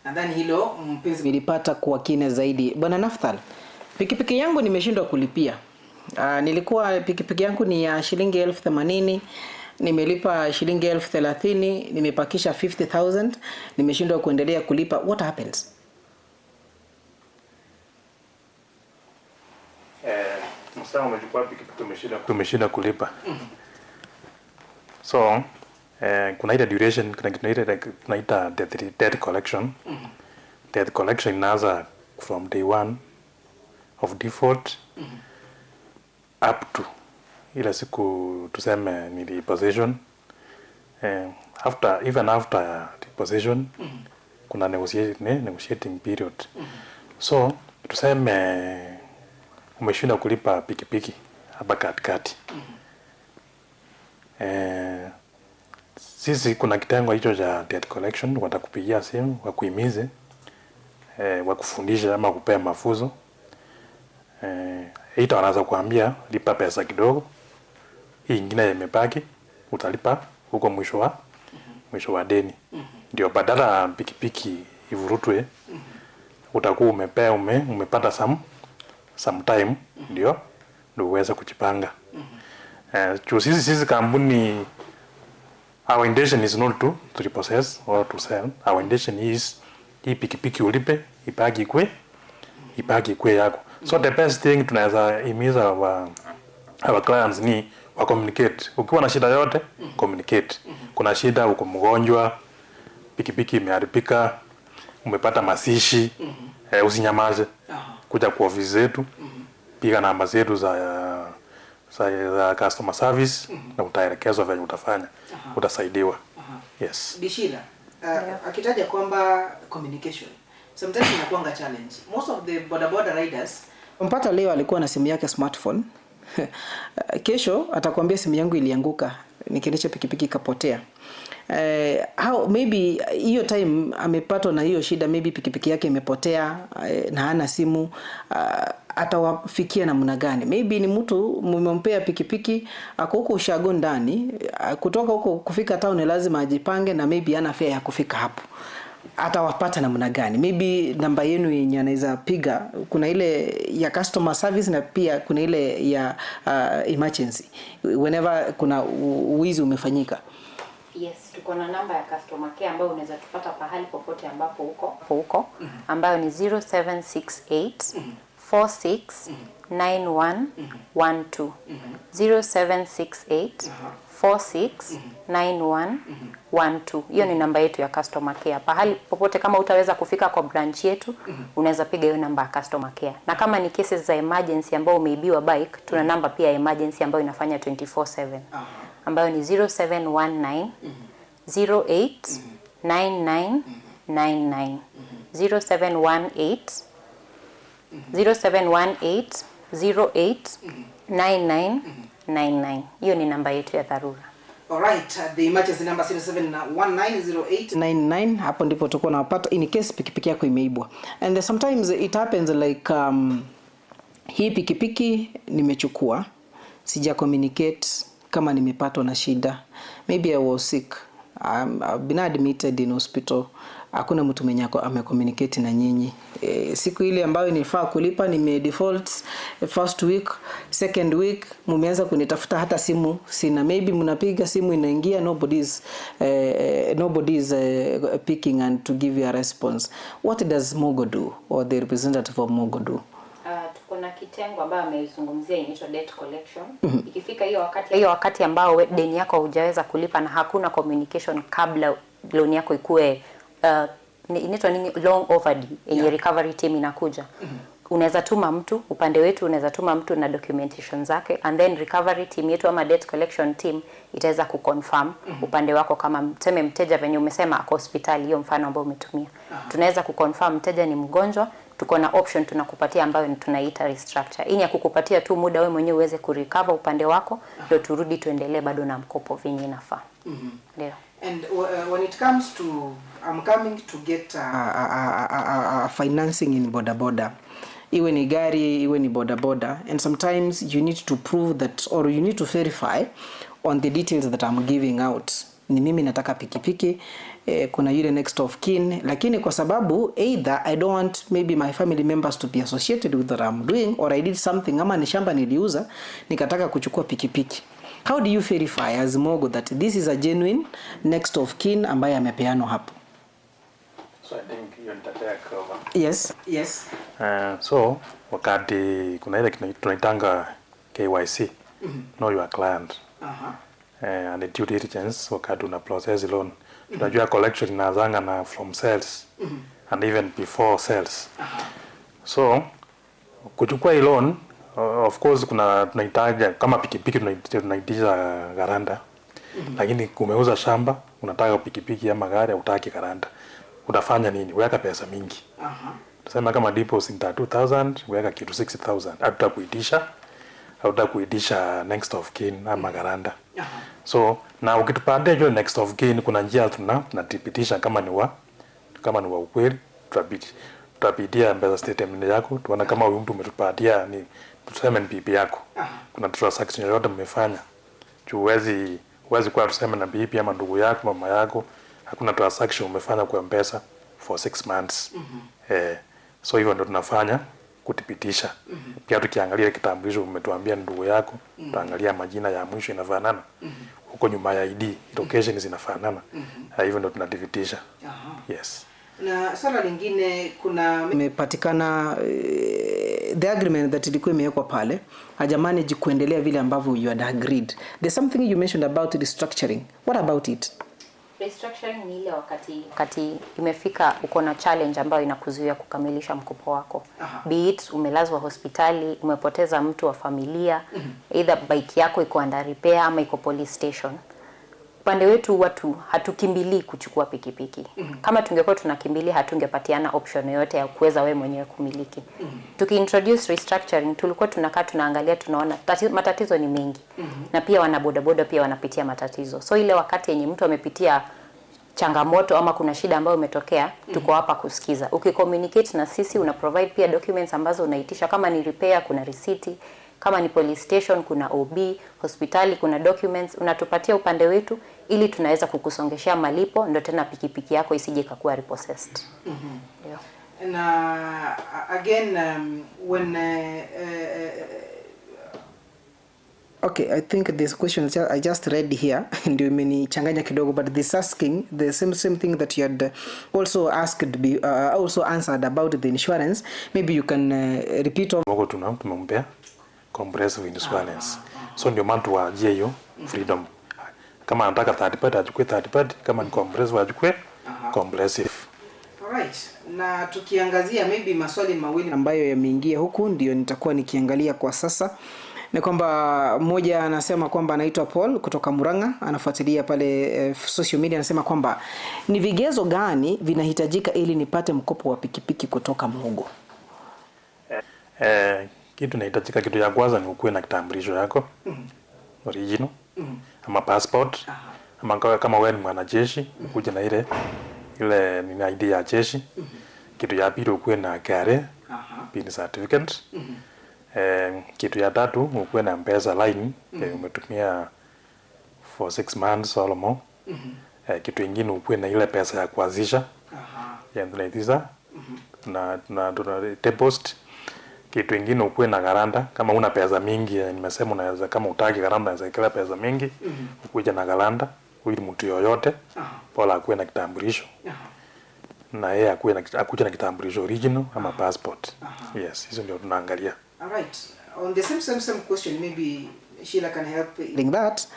Nadhani hilo mpenzi nilipata kwa kina zaidi. Bwana Naftali, pikipiki yangu nimeshindwa kulipia. Nilikuwa pikipiki yangu ni ya shilingi 80,000, nimelipa shilingi 30,000, nimepakisha 50,000, nimeshindwa kuendelea kulipa. What happens? Msama umechukua pikipiki umeshinda kulipa. So kuna ile duration, kuna kitu tunaita debt collection. Debt collection inaanza from day one of default up to ile siku tuseme ni repossession. After, even after repossession, kuna negotiating period. So tuseme umeshinda kulipa pikipiki hapa katikati. Sisi kuna kitengo hicho cha debt collection, watakupigia simu wakuhimize, wakufundishe ama kupea mafunzo. Ita wanaanza kuambia lipa pesa kidogo, hii ingine imebaki utalipa huko mwisho wa deni. Ndio badala pikipiki ivurutwe, utakuwa umepata some time ndio uweze kujipanga. Sisi kampuni, our intention is not to repossess or to sell. Our intention is hii pikipiki ulipe, ibaki kwe yako. So the best thing tunaweza himiza our clients ni wa communicate. Ukiwa na shida yote, communicate. Kuna shida, uko mgonjwa, pikipiki imeharibika, umepata masishi, usinyamaze. Kuja kwa ofisi zetu, piga namba zetu za customer service na utaelekezwa vile utafanya. Utasaidiwa. Yes. Bishila, akitaja kwamba communication sometimes inakuanga challenge. Most of the boda riders, mpata leo alikuwa na simu yake smartphone. Kesho atakwambia simu yangu ilianguka, nikiendesha pikipiki ikapotea. How maybe hiyo time amepatwa na hiyo shida, maybe pikipiki yake imepotea na hana simu, atawafikia namna gani? Maybe ni mtu mmempea pikipiki ako huko ushago ndani, kutoka huko kufika town lazima ajipange na maybe hana fare ya kufika hapo. Atawapata namna gani? Maybe namba yenu yenye anaweza piga, kuna ile ya customer service na pia kuna ile ya emergency whenever kuna uwizi umefanyika. Yes, tuko na namba ya customer care ambayo unaweza tupata pahali popote ambapo uko ambayo ni 0768 46 91 12. 0768 46 91 12. Hiyo ni namba yetu ya customer care. Pahali popote kama utaweza kufika kwa branch yetu, unaweza piga hiyo namba ya customer care. Na kama ni cases za emergency ambao umeibiwa bike, tuna namba pia ya emergency ambayo inafanya 24/7. Ambayo ni 0719 08 99 99. 0718 0718 08 99 99. Hiyo ni namba yetu ya dharura. Alright, the emergency number 07190899. Hapo ndipo tutakuwa tunapata in case pikipiki yako imeibwa. And sometimes it happens like hii pikipiki nimechukua, sija communicate kama nimepatwa na shida. Maybe I was sick. I've been admitted in hospital. Hakuna mtu mwenye amecommunicate na nyinyi. Siku ile ambayo nilifaa kulipa nime default first week, second week mmeanza kunitafuta, hata simu sina. Maybe mnapiga simu inaingia, nobody's picking and to give you a response. What does Mogo do, or the representative of Mogo do? Tuko na kitengo ambayo amezungumzia inaitwa debt collection. Ikifika hiyo wakati ambao deni yako hujaweza kulipa na hakuna communication kabla loan yako ikue inaitwa nini, long overdue, yenye recovery team inakuja. Unaweza tuma mtu upande wetu, unaweza tuma mtu na documentation zake, and then recovery team yetu ama debt collection team itaweza kuconfirm upande wako. Kama mteme mteja venye umesema ako hospitali, hiyo mfano ambao umetumia, tunaweza kuconfirm mteja ni mgonjwa. Tuko na option tunakupatia ambayo tunaita restructure. Hii ni ya kukupatia tu muda wewe mwenyewe uweze kurecover upande wako, ndio turudi tuendelee bado na mkopo venye inafaa. Ndio. And when it comes to, I'm coming to get a financing in boda boda. Iwe ni gari, iwe ni boda boda. And sometimes you need to prove that, or you need to verify on the details that I'm giving out. Ni mimi nataka pikipiki, kuna yule next of kin, lakini kwa sababu either I don't want maybe my family members to be associated with what I'm doing, or I did something, ama ni shamba niliuza nikataka kuchukua pikipiki. How do you verify as Mogo that this is a genuine next of kin ambaye amepeanwa hapo? So I think hiyo nitatake over. Yes. Yes. So wakati kuna ile tunaitanga KYC, know your client. And the due diligence wakati una process loan. Tunajua collection inaanzanga na from sales and even before sales. So kuchukua hii loan, of course kuna tunahitaji kama pikipiki tunaitisha guarantor. Lakini kumeuza shamba, unataka pikipiki ama gari, hutaki guarantor. Utafanya nini? Weka pesa mingi. Tuseme kama deposit 2000, weka kitu 60,000. Hatutakuitisha next of kin ama guarantor. So na ukitupatia hiyo next of kin, kuna njia tunathibitisha kama ni wa ukweli. Tutapitia M-Pesa statement yako, tuone kama huyu mtu umetupatia ni tuseme ni bibi yako. Kuna transaction yoyote mmefanya. Juu huwezi kuwa tuseme na bibi ama ndugu yako, mama yako, hakuna transaction umefanya kwa M-Pesa for 6 months. So hivyo ndio tunafanya kuthibitisha. Pia tukiangalia kitambulisho umetuambia ndugu yako, tutaangalia majina ya mwisho inafanana. Huko nyuma ya ID location zinafanana. Hivyo ndio tunathibitisha. Yes. Na swala lingine, kuna imepatikana the agreement that ilikuwa imewekwa pale hajamanage kuendelea vile ambavyo you had agreed. There's something you mentioned about restructuring. What about it? Restructuring ni ile wakati imefika uko na challenge ambayo inakuzuia kukamilisha mkopo wako. Be it umelazwa hospitali, umepoteza mtu wa familia, either bike yako iko under repair ama iko police station. Upande wetu watu hatukimbilii kuchukua pikipiki. Kama tungekuwa tunakimbilia hatungepatiana option yoyote ya kuweza wewe mwenyewe kumiliki. Tukiintroduce restructuring tulikuwa tunakaa tunaangalia, tunaona matatizo ni mengi. Na pia wanabodaboda pia wanapitia matatizo. So ile wakati yenye mtu amepitia changamoto ama kuna shida ambayo imetokea, tuko hapa kusikiza. Ukicommunicate na sisi, una provide pia documents ambazo unaitisha, kama ni repair kuna receipt, kama ni police station kuna OB, hospitali kuna documents, unatupatia upande wetu ili tunaweza kukusongeshea malipo ndio tena pikipiki yako isije ikakuwa repossessed. Yeah. Na again when okay, I think this question I just read here ndio imenichanganya kidogo, but this asking the same thing that you had also asked also answered about the insurance. Maybe you can repeat on Mogo tumempea comprehensive insurance. So ndio maana tuwaajie hiyo freedom. Kama anataka third party achukue third party, kama ni comprehensive achukue comprehensive. Alright. Na tukiangazia maybe maswali mawili ambayo yameingia huku ndio nitakuwa nikiangalia kwa sasa. Ni kwamba mmoja anasema kwamba anaitwa Paul kutoka Murang'a, anafuatilia pale social media, anasema kwamba ni vigezo gani vinahitajika ili nipate mkopo wa pikipiki kutoka Mogo? Kitu inahitajika, kitu ya kwanza ni ukuwe na kitambulisho yako original ama passport. Ama kama wewe ni mwanajeshi ukuje na ile ni ID ya jeshi. Kitu ya pili ukuwe na KRA PIN certificate. Kitu ya tatu ukuwe na M-Pesa line umetumia for 6 months or more. Kitu ingine ukuwe na ile pesa ya kuanzisha ya tunaitiza na deposit. Kitu ingine ukuwe na guarantor. Kama una pesa mingi, nimesema unaweza, kama utaki guarantor unaweza kila pesa mingi, ukuje na guarantor huyu mtu yoyote, bora akuwe na kitambulisho. Na yeye akuje na kitambulisho original ama passport. Yes, hizo ndio tunaangalia. All right. On the same question, maybe Sheila can help in that.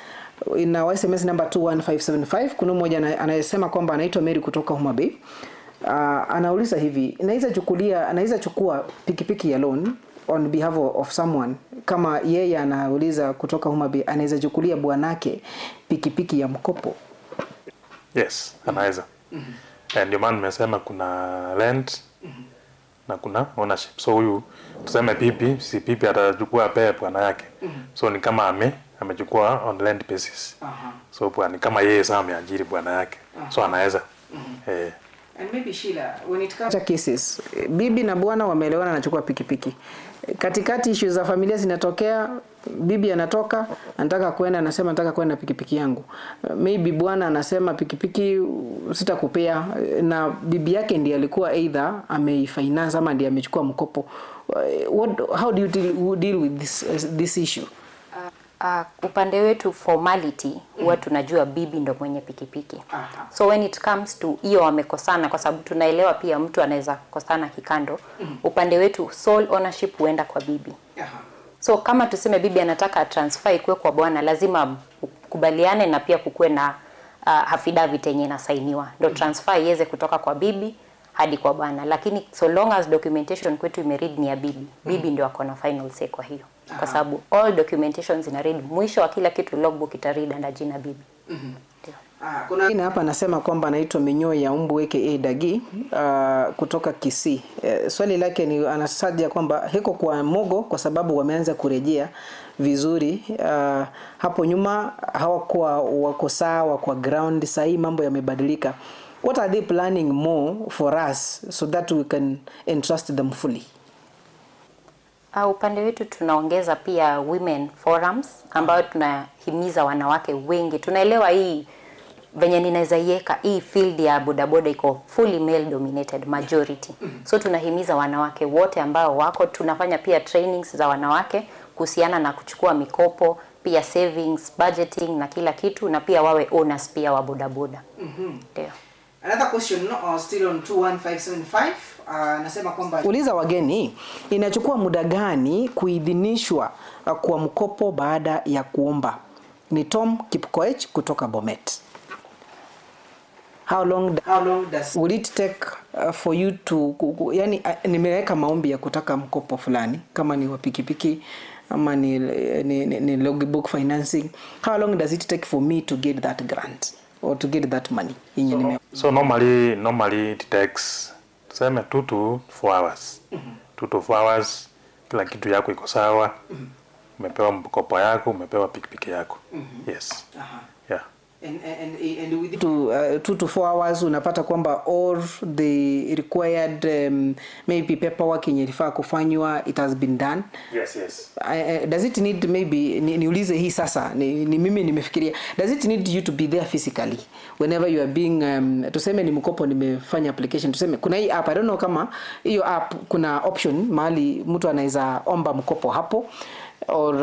In our SMS number 21575 kuna mmoja anayesema kwamba anaitwa Mary kutoka Homa Bay. Anauliza hivi, anaweza chukua pikipiki ya loan on behalf of someone? Kama yeye anauliza kutoka Homa Bay, anaweza chukulia bwanake pikipiki ya mkopo? Yes, anaweza. Ndio maana nimesema kuna rent na kuna ownership. So huyu tuseme pipi, si pipi atachukua pea bwana yake. So ni kama amechukua on rent basis. So bwana ni kama yeye sasa ameajiri bwana yake. So anaweza. And maybe Sheila, when it comes to cases, bibi na bwana wameelewana, anachukua pikipiki. Katikati issues za familia zinatokea, bibi anatoka, anataka kwenda, anasema nataka kwenda pikipiki yangu. Maybe bwana anasema pikipiki sitakupea, na bibi yake ndiye alikuwa either ameifinance ama ndiye amechukua mkopo. How do you deal with this issue? Upande wetu formality huwa tunajua bibi ndo mwenye pikipiki. So when it comes to hiyo wamekosana, kwa sababu tunaelewa pia mtu anaweza kosana kikando. Upande wetu sole ownership huenda kwa bibi. So kama tuseme bibi anataka transfer ikuwe kwa bwana, lazima kubaliane na pia kukuwe na affidavit yenye inasainiwa ndio transfer iweze kutoka kwa bibi hadi kwa bwana, lakini so long as documentation kwetu imeread ni ya bibi, bibi ndio ako na final say kwa hiyo, kwa sababu all documentations ina read, mwisho wa kila kitu logbook ita read under jina bibi. Kuna mwingine hapa anasema kwamba anaitwa Minyoo ya Umbu aka Dagi kutoka Kisii. Swali lake ni anataja kwamba hiko kwa Mogo kwa sababu wameanza kurejea vizuri. Hapo nyuma hawakuwa wako sawa kwa ground, sasa hii mambo yamebadilika. What are they planning more for us so that we can entrust them fully? Upande wetu tunaongeza pia women forums ambayo tunahimiza wanawake wengi. Tunaelewa hii venye ninaweza iweka hii field ya bodaboda iko fully male dominated majority. So tunahimiza wanawake wote ambao wako, tunafanya pia trainings za wanawake kuhusiana na kuchukua mikopo, pia savings, budgeting na kila kitu, na pia wawe owners pia wa bodaboda. Ndio. Another question still on 21575 anasema kwamba uliza wageni, inachukua muda gani kuidhinishwa kwa mkopo baada ya kuomba? Ni Tom Kipkoech kutoka Bomet. How long does will it take for you to yani, nimeweka maombi ya kutaka mkopo fulani kama ni wa pikipiki ama ni logbook financing, how long does it take for me to get that grant or to get that money? So normally it takes tuseme 2 to 4 hours. 2 to 4 hours kila kitu yako iko sawa. Umepewa mkopo yako, umepewa pikipiki yako. Yes. Yeah. And within 2 to 4 hours unapata kwamba all the required maybe paperwork yenye ilifaa kufanywa it has been done. Yes, yes. Does it need maybe niulize hii sasa ni mimi nimefikiria, does it need you to be there physically whenever you are being tuseme ni mkopo nimefanya application, tuseme kuna hii app, I don't know kama hiyo app kuna option mahali mtu anaweza omba mkopo hapo, or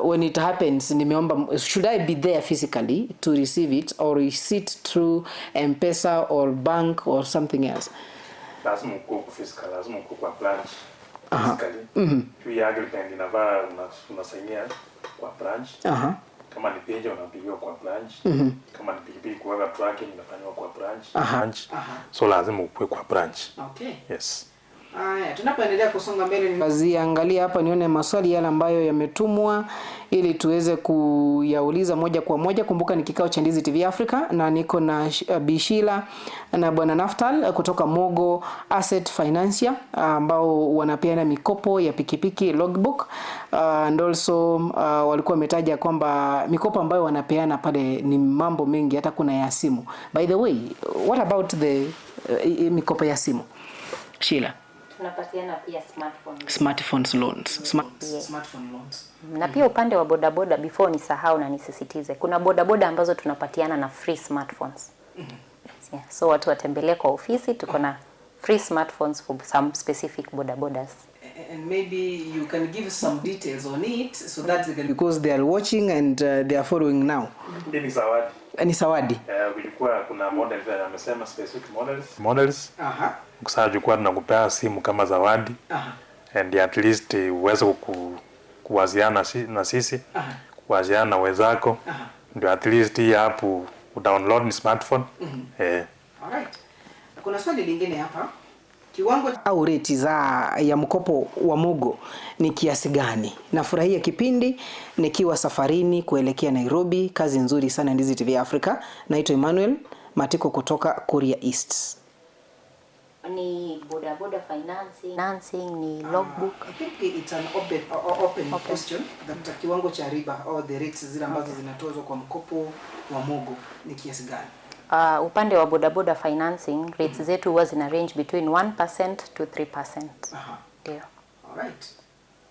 when it happens nimeomba, should I be there physically to receive it or is it through M-Pesa or bank or something else? Lazima uko physical, lazima uko kwa branch physically. Juu ya agreement inavaa unasainia kwa branch. Kama ni page unapigiwa kwa branch. Kama ni pikipiki kuweka tracking inafanywa kwa branch. So lazima ukue kwa branch. Okay. Yes. Haya, tunapoendelea kusonga mbele niangalia hapa nione maswali yale ambayo yametumwa ili tuweze kuyauliza moja kwa moja. Kumbuka ni kikao cha Ndizi TV Africa na niko na Bishila na Bwana Naftal kutoka Mogo Asset Financier ambao wanapeana mikopo ya pikipiki logbook, and also walikuwa wametaja kwamba mikopo ambayo wanapeana pale ni mambo mengi, hata kuna ya simu. By the way, what about the mikopo ya simu? Sheila? Tunapatiana pia smartphones loans. Smartphone loans. Na pia upande wa bodaboda, before nisahau na nisisitize, kuna bodaboda ambazo tunapatiana na free smartphones. Yeah. So watu watembelee kwa ofisi, tuko na free smartphones for some specific bodabodas. And maybe you can give some details on it so that they can, because they are watching and they are following now. Ni zawadi. Ni zawadi. Kulikuwa kuna models amesema specific models. Ukishaachukua tunakupea simu kama zawadi. And at least uweze kuwasiliana na sisi, kuwasiliana na wenzako. Ndio at least hii app udownload ni smartphone. Alright. Kuna swali lingine hapa. Kiwango au rate za ya mkopo wa Mogo ni kiasi gani? Nafurahia kipindi nikiwa safarini kuelekea Nairobi. Kazi nzuri sana Ndizi TV Africa. Naitwa Emmanuel Matiko kutoka Korea East. Ni bodaboda financing ni logbook. I think it's an open question that kiwango cha riba or the rates zile ambazo zinatozwa kwa mkopo wa Mogo ni kiasi gani? Upande wa bodaboda financing rates zetu huwa zina range between 1% to 3%. Ndio. Alright.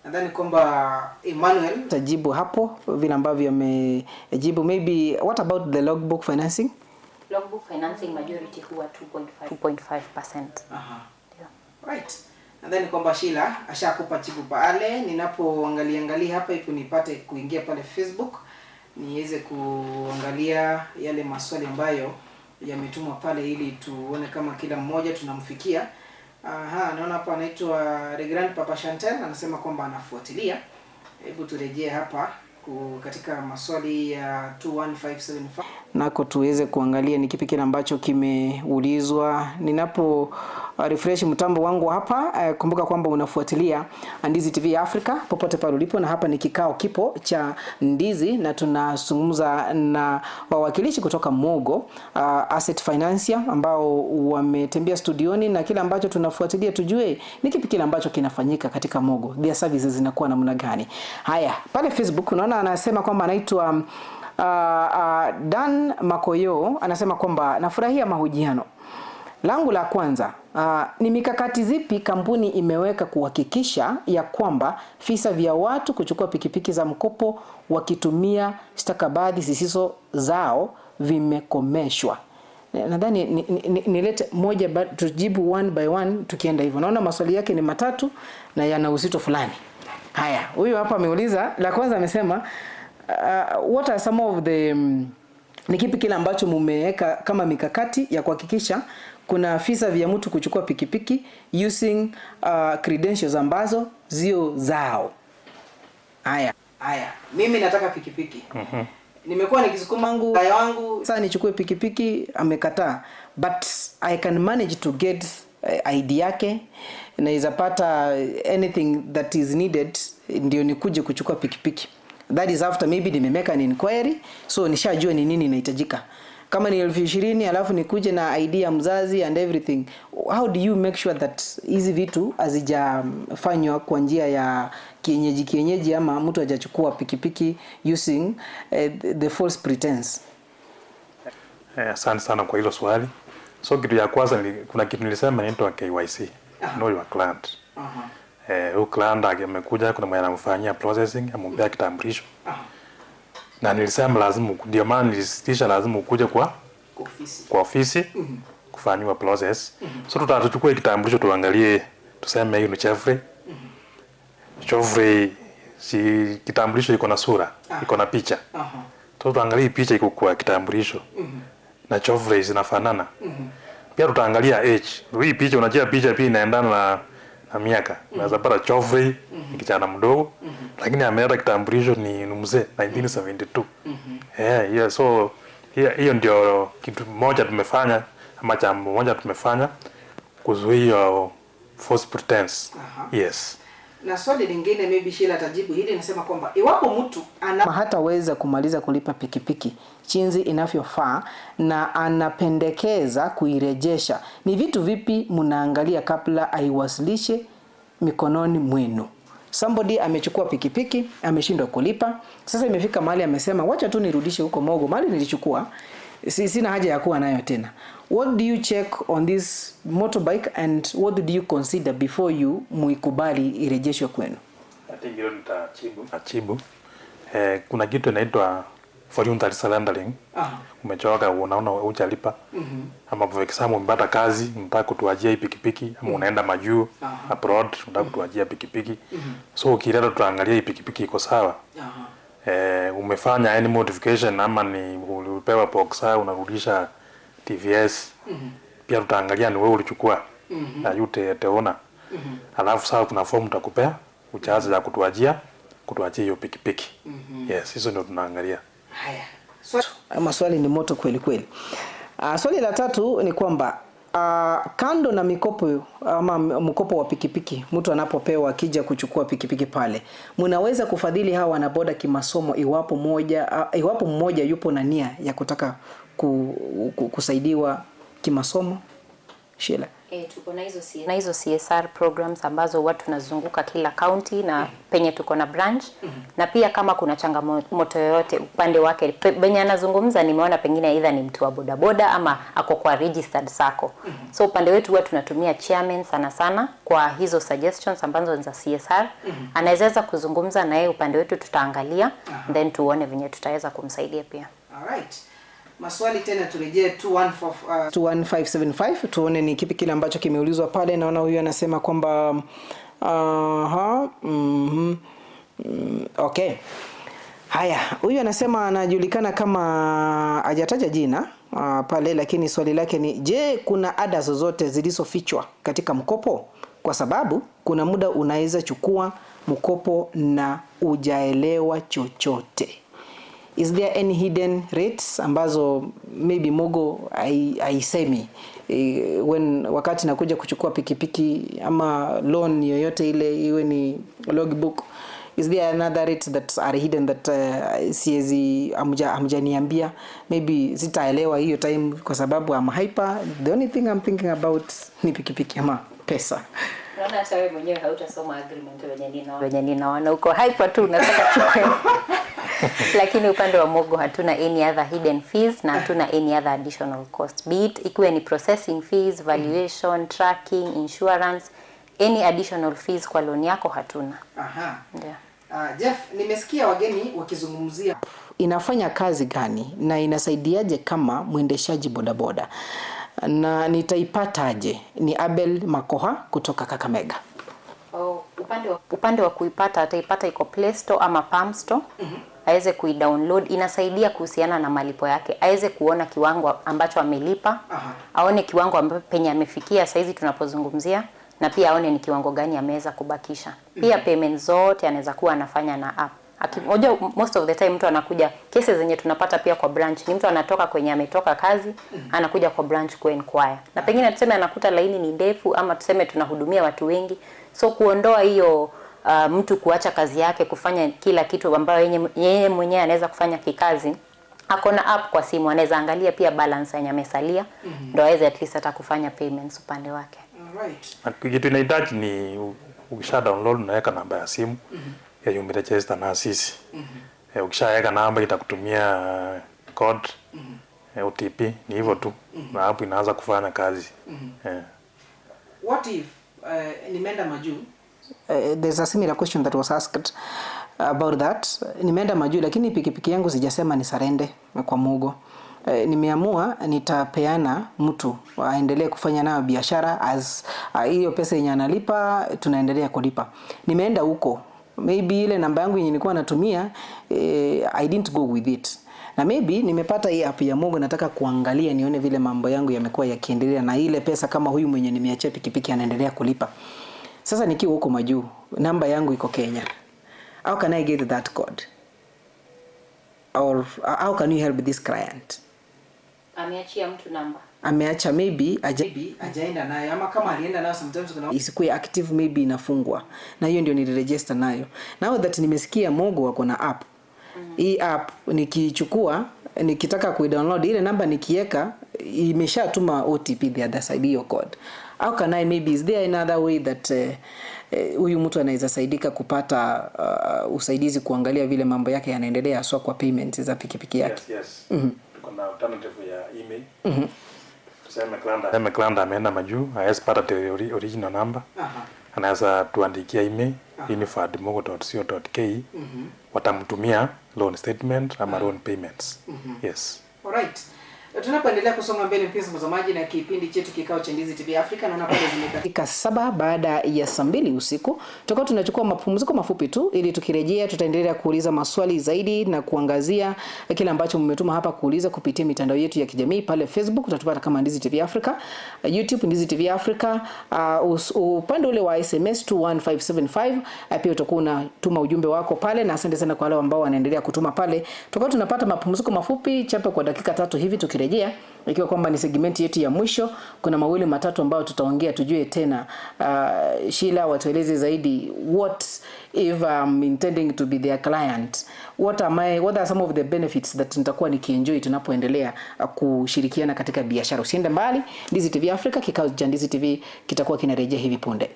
Nadhani kwamba Emmanuel tajibu hapo vile ambavyo amejibu. Maybe what about the logbook financing? Logbook financing majority huwa 2.5%. Ndio. Right. Nadhani kwamba Sheila ashakupa jibu pale. Ninapoangalia hapa ipo nipate kuingia pale Facebook niweze kuangalia yale maswali ambayo yametumwa pale ili tuone kama kila mmoja tunamfikia. Naona hapa anaitwa Regrand Papa Chantel anasema kwamba anafuatilia. Hebu turejee hapa Katika maswali ya 21575 nako tuweze kuangalia ni kipi kile ambacho kimeulizwa. Ninapo refresh mtambo wangu hapa, kumbuka kwamba unafuatilia Ndizi TV Africa popote pale ulipo, na hapa ni kikao kipo cha Ndizi na tunazungumza na wawakilishi kutoka Mogo Asset Financier ambao wametembea studioni, na kile ambacho tunafuatilia tujue ni kipi kile ambacho kinafanyika katika Mogo, their services zinakuwa namna gani. Haya, pale Facebook unaona anasema kwamba anaitwa Dan Makoyo, anasema kwamba nafurahia mahojiano. Langu la kwanza, ni mikakati zipi kampuni imeweka kuhakikisha ya kwamba visa vya watu kuchukua pikipiki za mkopo wakitumia stakabadhi zisizo zao vimekomeshwa? Nadhani nilete moja, tujibu one by one tukienda hivyo. Naona maswali yake ni matatu na yana uzito fulani. Haya, huyu hapa ameuliza, la kwanza amesema what are some of the ni kipi kile ambacho mumeweka kama mikakati ya kuhakikisha kuna visa vya mtu kuchukua pikipiki using credentials ambazo zio zao. Haya, mimi nataka pikipiki. Nimekuwa nikisukuma wangu sasa nichukue pikipiki, amekataa. But I can manage to get ID yake, naweza pata anything that is needed ndio nikuje kuchukua pikipiki. That is after maybe nimemeka an inquiry, so nishajua ni nini inahitajika. Kama ni 20,000 alafu nikuje na ID ya mzazi and everything. How do you make sure that hizi vitu hazijafanywa kwa njia ya kienyeji ama mtu hajachukua pikipiki using the false pretense? Asante sana kwa hilo swali. So kitu ya kwanza, kuna kitu nilisema inaitwa KYC, know your client. Huyu client amekuja, kuna mwenye anamfanyia processing, amempea kitambulisho. Na nilisema lazima, ndio maana nilisisitiza lazima ukuje kwa ofisi kufanyiwa process. So tutachukua kitambulisho tuangalie, tuseme huyu ni Jeffrey. Jeffrey si kitambulisho iko na sura, iko na picha. So tuangalie picha iko kwa kitambulisho. Na Jeffrey zinafanana. Pia tutaangalia age. Hii picha, unajua picha pia inaendana na miaka. Unaweza pata Jeffrey ni kijana mdogo, lakini ameleta kitambulisho ni mzee 1972. Yeah, so hiyo ndio kitu moja tumefanya, ama jambo moja tumefanya kuzuia false pretense. Yes. Na swali lingine maybe Sheila atajibu hili, nasema kwamba iwapo mtu hataweza kumaliza kulipa pikipiki chinzi inavyofaa na anapendekeza kuirejesha, ni vitu vipi mnaangalia kabla aiwasilishe mikononi mwenu? Somebody amechukua pikipiki, ameshindwa kulipa, sasa imefika mahali amesema wacha tu nirudishe huko Mogo mahali nilichukua, sina haja ya kuwa nayo tena. What do you check on this motorbike and what do you consider before you muikubali irejeshwe kwenu? I think hilo nitajibu. Kuna kitu inaitwa voluntary surrendering. Umechoka, unaona hujalipa. Ama for example umepata kazi, unataka kutuachia pikipiki, ama unaenda majuu, abroad, unataka kutuachia pikipiki. So ukileta tutaangalia hii pikipiki iko sawa. Umefanya any modification ama ni ulipewa boxer unarudisha TVS. Pia tutaangalia ni wewe ulichukua na yute teona. Alafu sasa kuna form tutakupea ujaze ya kutuachia hiyo pikipiki. Yes, hizo ndio tunaangalia. Haya. Maswali ni moto kweli kweli. Swali la tatu ni kwamba kando na mikopo ama mkopo wa pikipiki, mtu anapopewa akija kuchukua pikipiki pale, mnaweza kufadhili hawa wanaboda kimasomo iwapo mmoja yupo na nia ya kutaka kusaidiwa kimasomo? Sheila. Tuko na hizo CSR programs ambazo watu tunazunguka kila county na penye tuko na branch. Na pia kama kuna changamoto yoyote upande wake penye anazungumza, nimeona pengine either ni mtu wa bodaboda ama ako kwa registered sacco. So upande wetu huwa tunatumia chairman sana sana kwa hizo suggestions ambazo ni za CSR. Anaweza kuzungumza na yeye, upande wetu tutaangalia, then tuone venye tutaweza kumsaidia pia. All right. Maswali tena turejee 21575 tuone ni kipi kile ambacho kimeulizwa pale. Naona huyu anasema kwamba okay. Haya, huyu anasema anajulikana kama, hajataja jina pale, lakini swali lake ni je, kuna ada zozote zilizofichwa katika mkopo? Kwa sababu kuna muda unaweza chukua mkopo na Ujaelewa chochote. Is there any hidden rates ambazo maybe Mogo haisemi when wakati nakuja kuchukua pikipiki ama loan yoyote ile, iwe ni logbook? Is there another rate that are hidden that siezi hamjaniambia? Maybe sitaelewa hiyo time kwa sababu I'm hyper. The only thing I'm thinking about ni pikipiki ama pesa. Unaona hata wewe mwenyewe hautasoma agreement wenye ninaona uko hyper tu unataka chukue. Lakini upande wa Mogo hatuna any other hidden fees na hatuna any other additional cost. Be it ikiwe ni processing fees, valuation, tracking, insurance, any additional fees kwa loan yako hatuna. Aha. Yeah. Jeff, nimesikia wageni wakizungumzia inafanya kazi gani na inasaidiaje kama mwendeshaji bodaboda na nitaipataje? Ni Abel Makoha kutoka Kakamega. Oh, upande wa kuipata ataipata iko Play Store ama Palm Store. Aweze kuidownload. Inasaidia kuhusiana na malipo yake, aweze kuona kiwango ambacho amelipa. Aone kiwango ambacho penye amefikia saizi tunapozungumzia, na pia aone ni kiwango gani ameweza kubakisha. Pia payment zote anaweza kuwa anafanya na app. Akimoja, most of the time mtu anakuja, cases zenye tunapata pia kwa branch ni mtu anatoka kwenye ametoka kazi, anakuja kwa branch ku inquire. Na pengine tuseme anakuta laini ni ndefu, ama tuseme tunahudumia watu wengi. So kuondoa hiyo mtu kuacha kazi yake kufanya kila kitu ambayo yeye mwenyewe anaweza kufanya kikazi, akona app kwa simu, anaweza angalia pia balance yenye amesalia, ndio aweze at least hata kufanya payments upande wake. Alright. Na kitu inahitaji ni ukisha download unaweka namba ya simu ya umeregister na sisi. Ukishaweka namba itakutumia code, OTP, ni hivyo tu. Na hapo inaanza kufanya kazi. What if nimeenda majuu? There's a similar question that was asked about that. Nimeenda majuu lakini pikipiki yangu sijasema ni sarende kwa Mogo. Nimeamua nitapeana mtu aendelee kufanya nayo biashara as hiyo pesa yenye analipa tunaendelea kulipa. Nimeenda huko, maybe ile namba yangu yenye nilikuwa natumia, I didn't go with it. Na maybe nimepata hii app ya Mogo, nataka kuangalia nione vile mambo yangu yamekuwa yakiendelea na ile pesa kama huyu mwenye nimeachia pikipiki anaendelea kulipa. Sasa nikiwa huko majuu, namba yangu iko Kenya. How can I get that code? Or how can you help this client? Ameachia mtu namba. Ameacha maybe ajaenda nayo, ama kama alienda nayo sometimes kuna isikuwe active, maybe inafungwa. Na hiyo ndio niliregister nayo. Now that nimesikia Mogo wako na app. Hii app nikichukua, nikitaka kuidownload ile namba nikiweka, imeshatuma OTP the other side hiyo code. How can I, maybe is there another way that huyu mtu anaweza saidika kupata usaidizi kuangalia vile mambo yake yanaendelea haswa kwa payments za pikipiki yake? Yes, yes. Tuko na alternative ya email. Tuseme client ameenda majuu, hawezi pata the original number. Anaweza tuandikia email info@mogo.co.ke. Watamtumia loan statement ama loan payments. Yes. Alright. Tunapoendelea kusonga mbele mpenzi mtazamaji na kipindi chetu kikao cha Ndizi TV Africa, naona pale zimekatika 2:07 usiku. Tutakuwa tunachukua mapumziko mafupi tu ili tukirejea tutaendelea kuuliza maswali zaidi na kuangazia kile ambacho mmetuma hapa kuuliza kupitia mitandao yetu ya kijamii. Pale Facebook utatupata kama Ndizi TV Africa, YouTube Ndizi TV Africa, upande ule wa SMS 21575 pia utakuwa unatuma ujumbe wako pale, na asante sana kwa wale ambao wanaendelea kutuma pale. Tutakuwa tunapata mapumziko mafupi chapa kwa dakika 3 hivi, tukirejea ikiwa kwamba ni segment yetu ya mwisho, kuna mawili matatu ambayo tutaongea tujue tena. Sheila watueleze zaidi, what if I'm intending to be their client, what are some of the benefits that nitakuwa nikienjoy tunapoendelea kushirikiana katika biashara. Usiende mbali, Ndizi TV Africa, kikao cha Ndizi TV kitakuwa kinarejea hivi punde.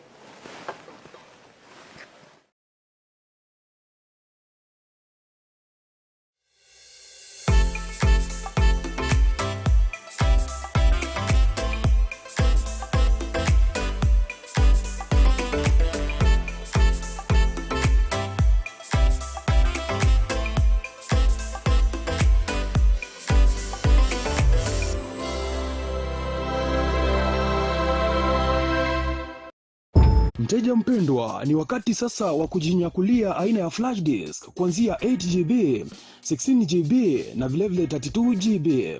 Mteja mpendwa, ni wakati sasa wa kujinyakulia aina ya flash disk kuanzia 8GB, 16GB na vilevile 32GB.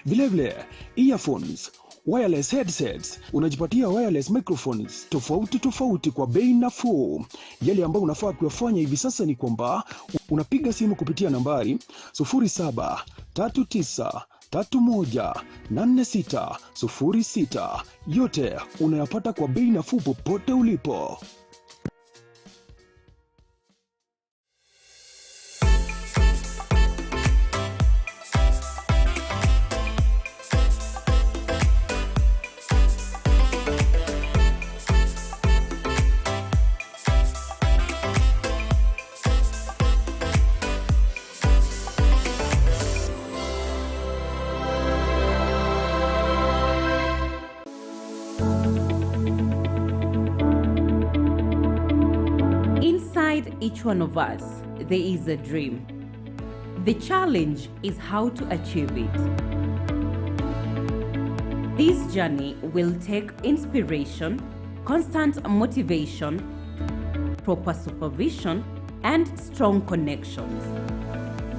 Vilevile earphones, Wireless headsets, unajipatia wireless microphones tofauti tofauti kwa bei nafuu. Yale ambayo unafaa kuyafanya hivi sasa ni kwamba unapiga simu kupitia nambari 0739318606. Yote unayapata kwa bei nafuu popote ulipo. Inside each one of us, there is a dream. The challenge is how to achieve it. This journey will take inspiration, constant motivation, proper supervision, and strong connections.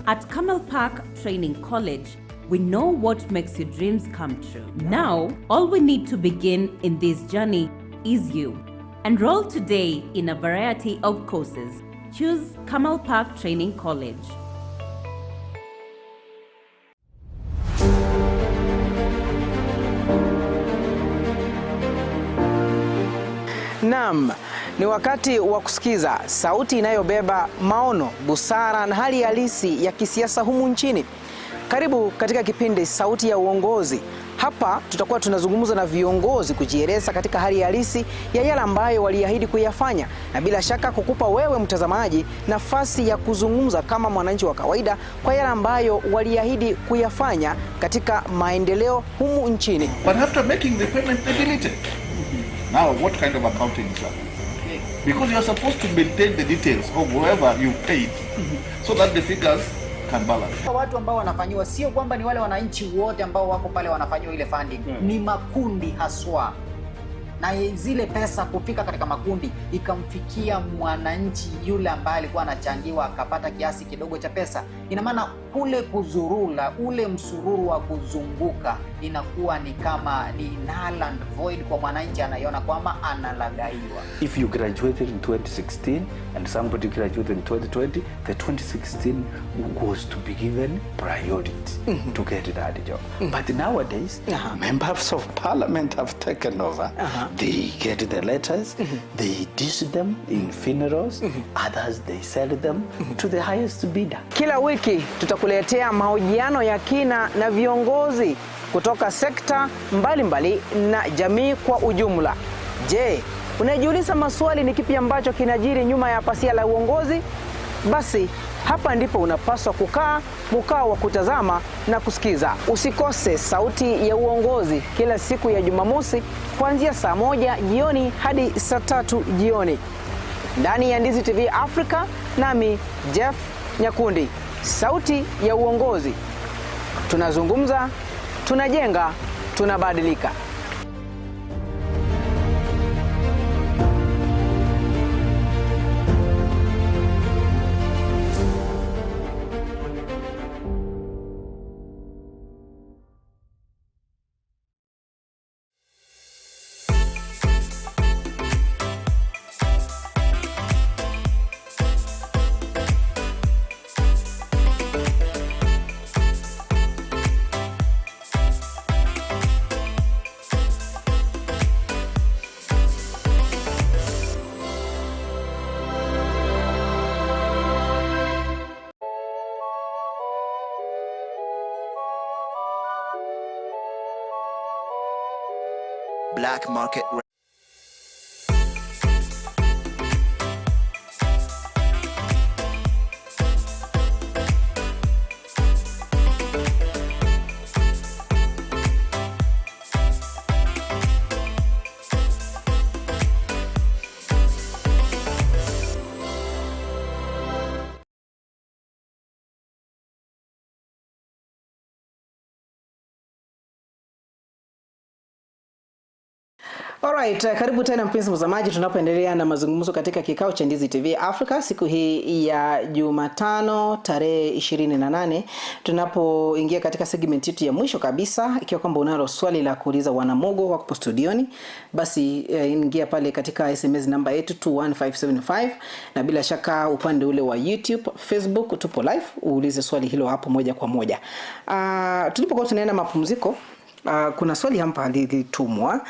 At Camel Park Training College, we know what makes your dreams come true. Now, all we need to begin in this journey is you. Enroll today in a variety of courses. Choose Camel Park Training College. Naam, ni wakati wa kusikiza sauti inayobeba maono, busara na hali halisi ya kisiasa humu nchini. Karibu katika kipindi Sauti ya Uongozi. Hapa tutakuwa tunazungumza na viongozi kujieleza katika hali halisi ya yale ambayo waliahidi kuyafanya, na bila shaka kukupa wewe mtazamaji nafasi ya kuzungumza kama mwananchi wa kawaida kwa yale ambayo waliahidi kuyafanya katika maendeleo humu nchini. But after making the payment, they delete it. Now, what kind of accounting is that? Because you are supposed to maintain the details of whoever you paid so that the figures can balance. Watu ambao wanafanyiwa sio kwamba ni wale wananchi wote ambao wako pale wanafanyiwa ile funding, ni makundi haswa, na zile pesa kufika katika makundi ikamfikia mwananchi yule ambaye alikuwa anachangiwa akapata kiasi kidogo cha pesa. Ina maana kule kuzurula, ule msururu wa kuzunguka inakuwa ni kama ni null and void kwa mwananchi, anaiona kwamba analagaiwa. If you graduated in 2016 and somebody graduated in 2020, the 2016 was to be given priority to get that job. But nowadays, members of parliament have taken over. They get the letters, they dish them in funerals, others they sell them to the highest bidder. Kila wiki tutakuletea mahojiano ya kina na viongozi kutoka sekta mbalimbali na jamii kwa ujumla. Je, unajiuliza maswali ni kipi ambacho kinajiri nyuma ya pasia la uongozi? Basi hapa ndipo unapaswa kukaa mkao wa kutazama na kusikiza. Usikose Sauti ya Uongozi kila siku ya Jumamosi kuanzia saa 1 jioni hadi saa 3 jioni. Ndani ya Ndizi TV Africa, nami Jeff Nyakundi. Sauti ya Uongozi. Tunazungumza, tunajenga, tunabadilika. Black market. Alright, karibu tena mpenzi mtazamaji, tunapoendelea na mazungumzo katika kikao cha Ndizi TV Africa siku hii ya Jumatano tarehe 28, tunapoingia katika segment yetu ya mwisho kabisa. Ikiwa kwamba unalo swali la kuuliza wanamogo wako studioni, basi ingia pale katika SMS namba yetu 21575, na bila shaka upande ule wa YouTube, Facebook tupo live, uulize swali hilo hapo moja kwa moja. Tulipokuwa tunaenda mapumziko, kuna swali hapa lilitumwa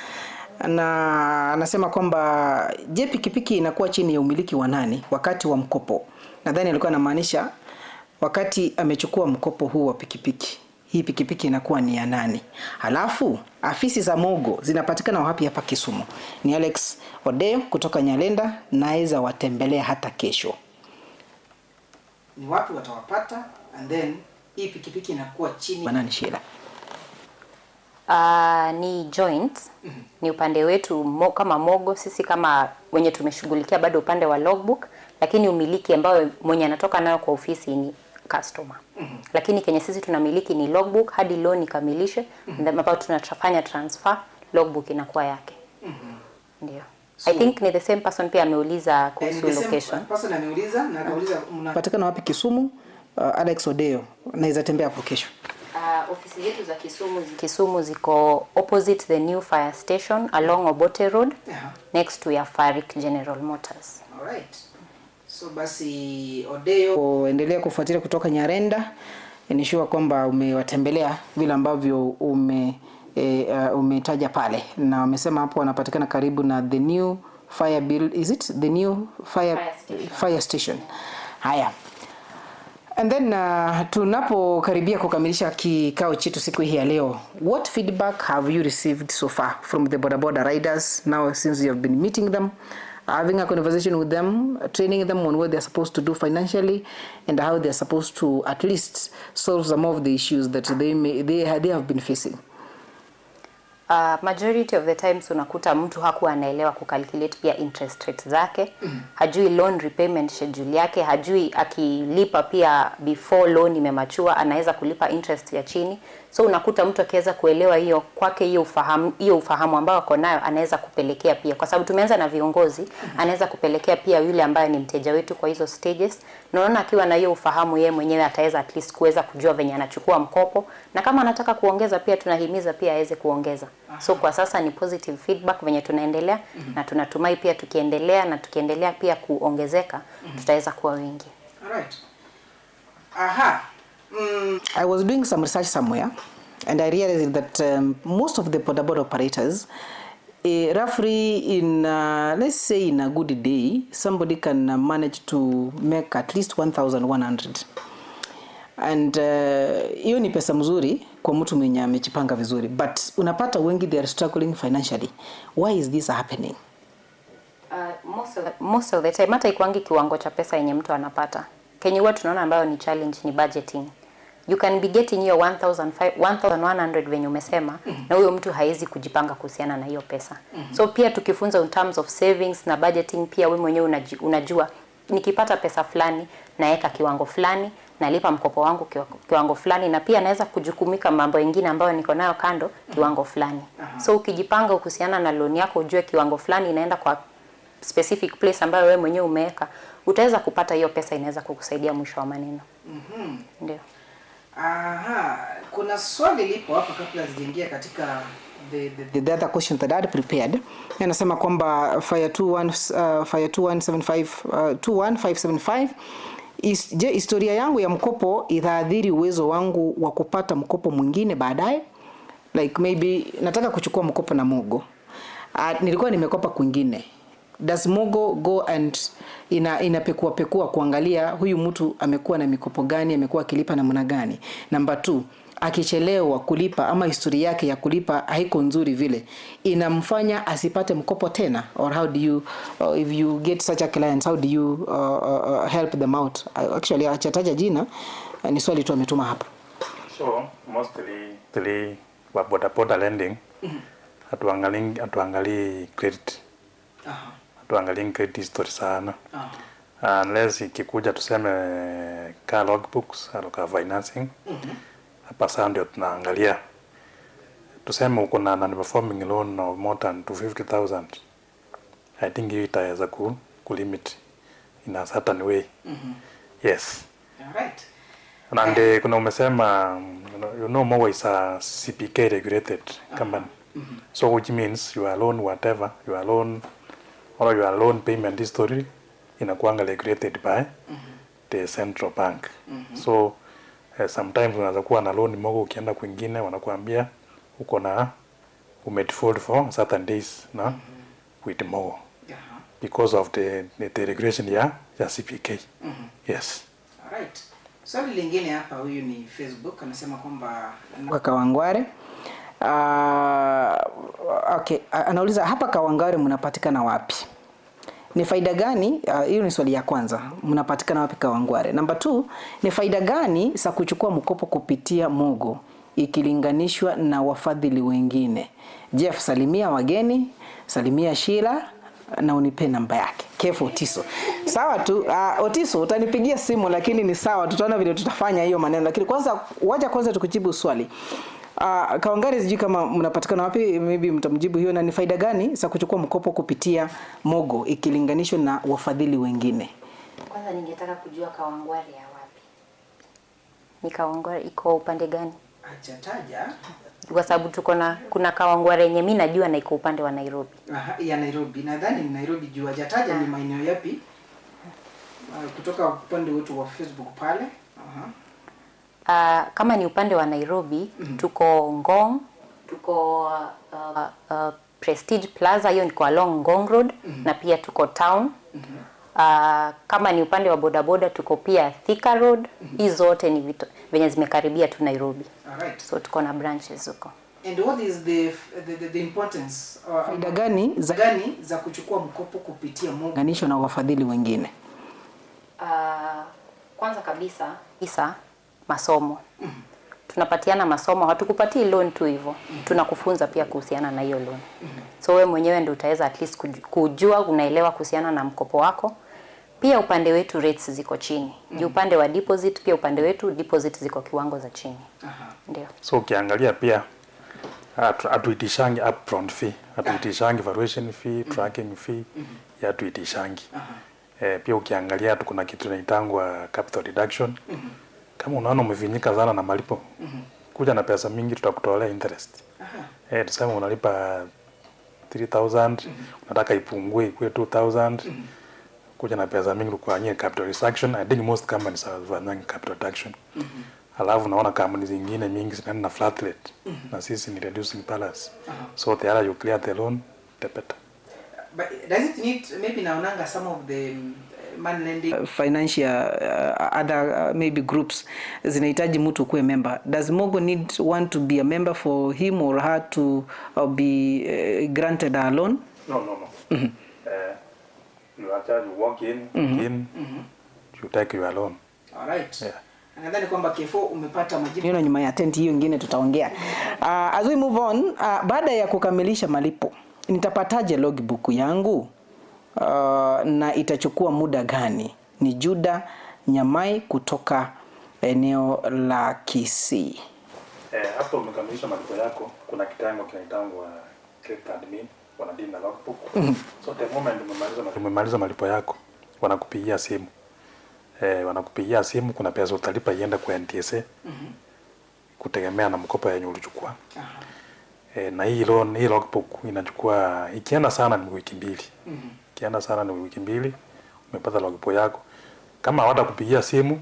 na anasema kwamba je, pikipiki inakuwa chini ya umiliki wa nani wakati wa mkopo? Nadhani alikuwa anamaanisha wakati amechukua mkopo huu wa pikipiki, hii pikipiki inakuwa ni ya nani? Halafu afisi za Mogo zinapatikana wapi hapa Kisumu? Ni Alex Odeo kutoka Nyalenda, naweza watembelea hata kesho. Ni wapi watawapata? And then hii pikipiki inakuwa chini ya nani, Sheila? Ni joint. Ni upande wetu kama Mogo, sisi kama wenye tumeshughulikia bado upande wa logbook, lakini umiliki ambao mwenye anatoka nayo kwa ofisi ni customer. Lakini kenye sisi tunamiliki ni logbook hadi loan ikamilishe, ambapo tunafanya transfer, logbook inakuwa yake. Ndio. So, I think ni the same person pia ameuliza kuhusu location. Person ameuliza na akauliza mnapatikana wapi Kisumu? Alex Odeo, naweza tembea hapo kesho. Ofisi zetu za Kisumu ziko opposite the new fire station along Obote Road, next to Yafarik General Motors. Alright. So basi Odeo, endelea kufuatilia kutoka Nyarenda, ensure kwamba umewatembelea vile ambavyo umetaja pale, na wamesema hapo wanapatikana karibu na the new fire bill, is it the new fire station? Haya. And then tunapokaribia kukamilisha kikao chetu siku hii ya leo, what feedback have you received so far from the boda boda riders now since you have been meeting them, having a conversation with them, training them on what they're supposed to do financially and how they're supposed to at least solve some of the issues that they have been facing? Majority of the times unakuta mtu hakuwa anaelewa kucalculate pia interest rate zake, hajui loan repayment schedule yake, hajui akilipa pia before loan imemachua anaweza kulipa interest ya chini. So unakuta mtu akiweza kuelewa hiyo kwake, hiyo ufahamu ambao ako nayo anaweza kupelekea pia, kwa sababu tumeanza na viongozi, anaweza kupelekea pia yule ambaye ni mteja wetu kwa hizo stages. Na unaona akiwa na hiyo ufahamu yeye mwenyewe ataweza at least kuweza kujua venye anachukua mkopo, na kama anataka kuongeza pia tunahimiza pia aweze kuongeza. So kwa sasa ni positive feedback venye tunaendelea, na tunatumai pia tukiendelea na tukiendelea pia kuongezeka, tutaweza kuwa wengi. Alright. Aha. I was doing some research somewhere and I realized that most of the boda boda operators, roughly in let's say in a good day, somebody can manage to make at least 1,100. And hiyo ni pesa mzuri kwa mtu mwenye amejipanga vizuri, but unapata wengi they are struggling financially. Why is this happening? Most of the time hata ikuangi kiwango cha pesa yenye mtu anapata. Kenye huwa tunaona ambayo ni challenge ni budgeting. You can be getting your 1,100 venye umesema, na huyo mtu haezi kujipanga kuhusiana na hiyo pesa. So pia tukifunza in terms of savings na budgeting, pia wewe mwenyewe unajua nikipata pesa fulani naeka kiwango fulani, nalipa mkopo wangu kiwango fulani, na pia naweza kujukumika mambo mengine ambayo niko nayo kando kiwango fulani. So ukijipanga kuhusiana na loan yako, ujue kiwango fulani inaenda kwa specific place ambayo wewe mwenyewe umeweka, utaweza kupata hiyo pesa, inaweza kukusaidia mwisho wa maneno. Ndio. Aha, kuna swali lipo hapa kabla sijaingia katika the other question that I had prepared. Anasema kwamba fire 21575 je, historia yangu ya mkopo itaathiri uwezo wangu wa kupata mkopo mwingine baadaye? Like maybe nataka kuchukua mkopo na Mogo. Nilikuwa nimekopa kwingine. Does Mogo go and inapekua pekua kuangalia huyu mtu amekuwa na mikopo gani, amekuwa akilipa namna gani? Number 2, akichelewa kulipa ama historia yake ya kulipa haiko nzuri vile, inamfanya asipate mkopo tena? Or how do you, if you get such a client, how do you help them out? Actually achataja jina, ni swali tu ametuma hapa. So mostly wa boda boda lending, hatuangalii credit. Hatuangalii credit history sana. Unless ikikuja tuseme car logbooks au car financing. Hapa sasa ndio tunaangalia. Tuseme uko na non-performing loan of more than 250,000. I think hiyo itaweza ku limit in a certain way. Yes. Alright. And kuna umesema, you know, Mogo is a CPK regulated company. So which means your loan, whatever, your loan or your loan payment history inakuanga regulated by the central bank. So sometimes unaweza kuwa na loan Mogo, ukienda kwingine wanakuambia uko na umedefault for certain days na with Mogo because of the regulation ya CPK. Yes. Alright. Swali lingine hapa, huyu ni Facebook anasema kwamba Kawangware. Okay, anauliza hapa Kawangware mnapatikana wapi? Ni faida gani? Hiyo ni swali ya kwanza. Mnapatikana wapi Kawangware? Namba 2, ni faida gani za kuchukua mkopo kupitia Mogo ikilinganishwa na wafadhili wengine? Jeff, salimia wageni, salimia Sheila na unipe namba yake. Kefo Otiso. Sawa tu, Otiso utanipigia simu, lakini ni sawa, tutaona vile tutafanya hiyo maneno. Lakini kwanza wacha kwanza tukujibu swali. Kawangware sijui kama mnapatikana wapi, maybe mtamjibu hiyo, na ni faida gani za kuchukua mkopo kupitia Mogo ikilinganishwa na wafadhili wengine? Kwanza ningetaka kujua Kawangware ya wapi. Ni Kawangware iko upande gani? Hajataja. Kwa sababu tuko na kuna Kawangware yenye mimi najua na iko upande wa Nairobi. Aha, ya Nairobi. Nadhani ni Nairobi juu hajataja ni maeneo yapi. Kutoka upande wetu wa Facebook pale. Aha. Kama ni upande wa Nairobi, tuko Ngong, tuko Prestige Plaza, hiyo ni kwa along Ngong Road, na pia tuko town. Kama ni upande wa bodaboda tuko pia Thika Road. Hizo zote ni vitu venye zimekaribia tu Nairobi. Alright. So tuko na branches huko. And what is the importance, faida gani za kuchukua mkopo kupitia Mogo ganisho na wafadhili wengine? Kwanza kabisa masomo. Tunapatiana masomo, hatukupatii loan tu hivyo. Tunakufunza pia kuhusiana na hiyo loan. So wewe mwenyewe ndio utaweza at least kujua, unaelewa kuhusiana na mkopo wako. Pia upande wetu rates ziko chini. Juu upande wa deposit, pia upande wetu deposit ziko kiwango za chini. Ndio. So ukiangalia pia hatuitishangi upfront fee, hatuitishangi valuation fee, tracking fee, hatuitishangi. Pia ukiangalia kuna kitu inaitangwa capital reduction. Kama unaona umefinyika sana na malipo, kuja na pesa mingi tutakutolea interest. Tuseme unalipa 3,000, unataka ipungue ikuwe 2,000. Kuja na pesa mingi tukufanyie capital reduction. I think most companies are running capital reduction. Alafu naona kampuni zingine mingi zinaenda na flat rate. Na sisi ni reducing balance. So the other you clear the loan, the better. But does it need, maybe naonanga some of the money lending financial other maybe groups zinahitaji mtu kuwe member. Does Mogo need one to be a member for him or her to be granted a loan? No. You actually walk in, you take your loan. All right. Yeah. Nadhani kwamba Kefo umepata majibu. Niona nyuma ya tent hiyo nyingine tutaongea. As we move on, baada ya kukamilisha malipo, nitapataje logbook yangu? Na itachukua muda gani? Ni Juda Nyamai kutoka eneo la Kisii. Hapo umekamilisha malipo yako, kuna kitengo kinaitangwa credit admin, wanadeal na logbook. So the moment umemaliza malipo yako, wanakupigia simu. Wanakupigia simu, kuna pesa utalipa iende kwa NTSA. Kutegemea na mkopo yenye ulichukua. Na hii loan, hii logbook inachukua, ikienda sana ni wiki mbili. Ikienda sana ni wiki mbili, umepata logbook yako. Kama hawatakupigia simu,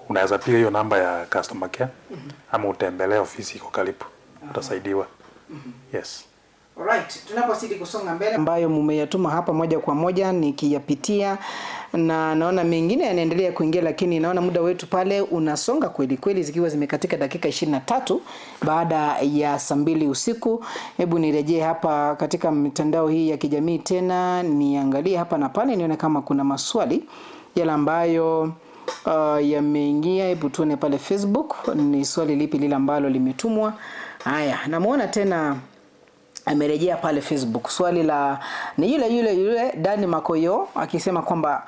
unaweza piga hiyo namba ya customer care ama utembelee ofisi iko karibu. Utasaidiwa. Yes. Alright, tunapozidi kusonga mbele ambayo mmeyatuma hapa moja kwa moja nikiyapitia, na naona mengine yanaendelea kuingia, lakini naona muda wetu pale unasonga kweli kweli, zikiwa zimekatika dakika 23 baada ya saa 2 usiku. Hebu nirejee hapa katika mitandao hii ya kijamii tena niangalie hapa na pale nione kama kuna maswali yale ambayo yameingia. Hebu tuone pale Facebook ni swali lipi lile ambalo limetumwa. Haya, namuona tena amerejea pale Facebook. Swali la ni yule Dani Makoyo akisema kwamba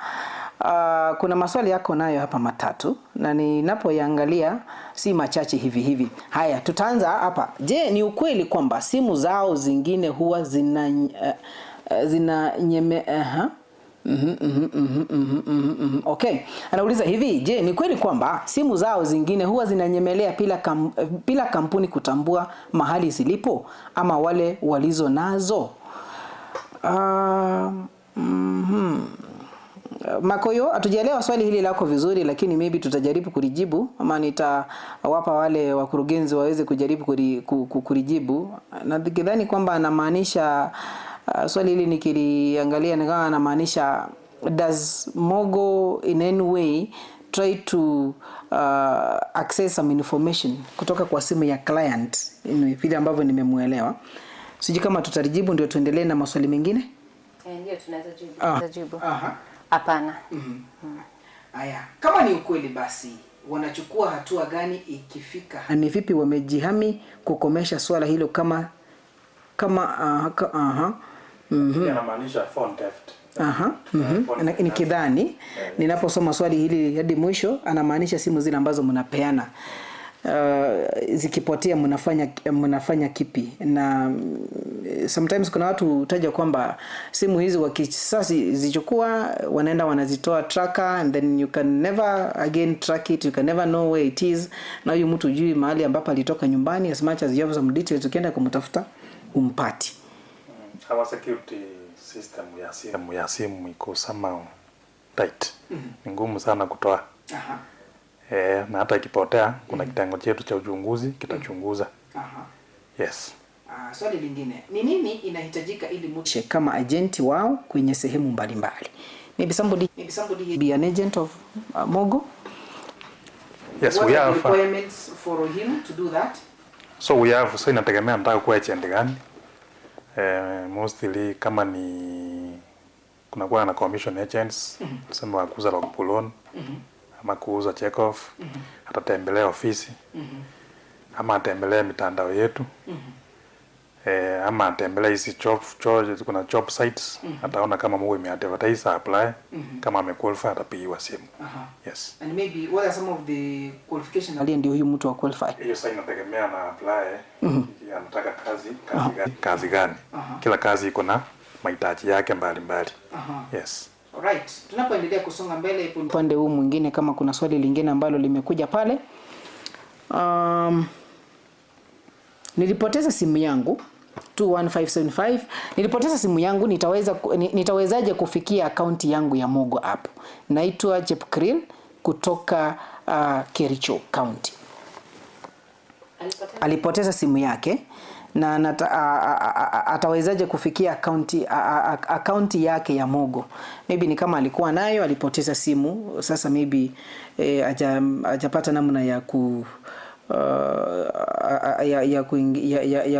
Kuna maswali yako nayo hapa matatu na ninapoyaangalia si machache hivi hivi. Haya, tutaanza hapa. Je, ni ukweli kwamba simu zao zingine huwa zina nyeme Okay. Anauliza hivi, je, ni kweli kwamba simu zao zingine huwa zinanyemelea bila kampuni kutambua mahali zilipo ama wale walizo nazo? Makoyo, hatujaelewa swali hili lako vizuri, lakini maybe tutajaribu kulijibu ama nitawapa wale wakurugenzi waweze kujaribu kulijibu. Nadhani kwamba anamaanisha swali hili nikiliangalia ni kama anamaanisha, does Mogo in any way try to access some information kutoka kwa simu ya client? Vile ambavyo nimemuelewa. Sijui kama tutalijibu ndio tuendelee na maswali mengine. Ndio, tunaweza jibu. Hapana. Aya, kama ni ukweli basi wanachukua hatua gani ikifika? Ni vipi wamejihami kukomesha swala hilo kama Inamaanisha phone theft. Nikidhani ninaposoma swali hili hadi mwisho anamaanisha simu zile ambazo mnapeana zikipotea mnafanya kipi? Na sometimes kuna watu hutaja kwamba simu hizi wakisasi zichukua wanaenda wanazitoa tracker, and then you can never again track it, you can never know where it is. Na huyu mtu hujui mahali ambapo alitoka nyumbani, as much as you have some details, ukienda kumtafuta umpati. Our security system ya simu iko somehow tight. Ni ngumu sana kutoa. Na hata ikipotea kuna kitengo chetu cha uchunguzi kitachunguza. Yes. Swali lingine, ni nini inahitajika ili mtu kama agenti wao kwenye sehemu mbalimbali? Maybe somebody be an agent of Mogo? Yes, what we are have the requirements for him to do that? So we have, so inategemea nataka kuwa agent gani. Mostly kama ni kuna kuwa na commission agents, tuseme wa kuuza log loan, ama kuuza check off, atatembelea ofisi, ama atembelee mitandao yetu, ama atembelee hizi kuna job sites, ataona kama Mogo imeadvertise, apply, kama amequalify atapigiwa simu. Yes. And maybe what are some of the qualifications aliye ndio huyu mtu wa qualify? Hiyo sasa inategemea na apply, anataka kazi gani. Kila kazi iko na mahitaji yake mbalimbali. Yes. Alright, tunapoendelea kusonga mbele upande huu mwingine, kama kuna swali lingine ambalo limekuja pale. Nilipoteza simu yangu 21575. Nilipoteza simu yangu, nitawezaje kufikia akaunti yangu ya Mogo app? Naitwa Jepkril kutoka Kericho County. Alipoteza simu yake na atawezaje kufikia akaunti yake ya Mogo? Maybe ni kama alikuwa nayo, alipoteza simu, sasa maybe hajapata namna ya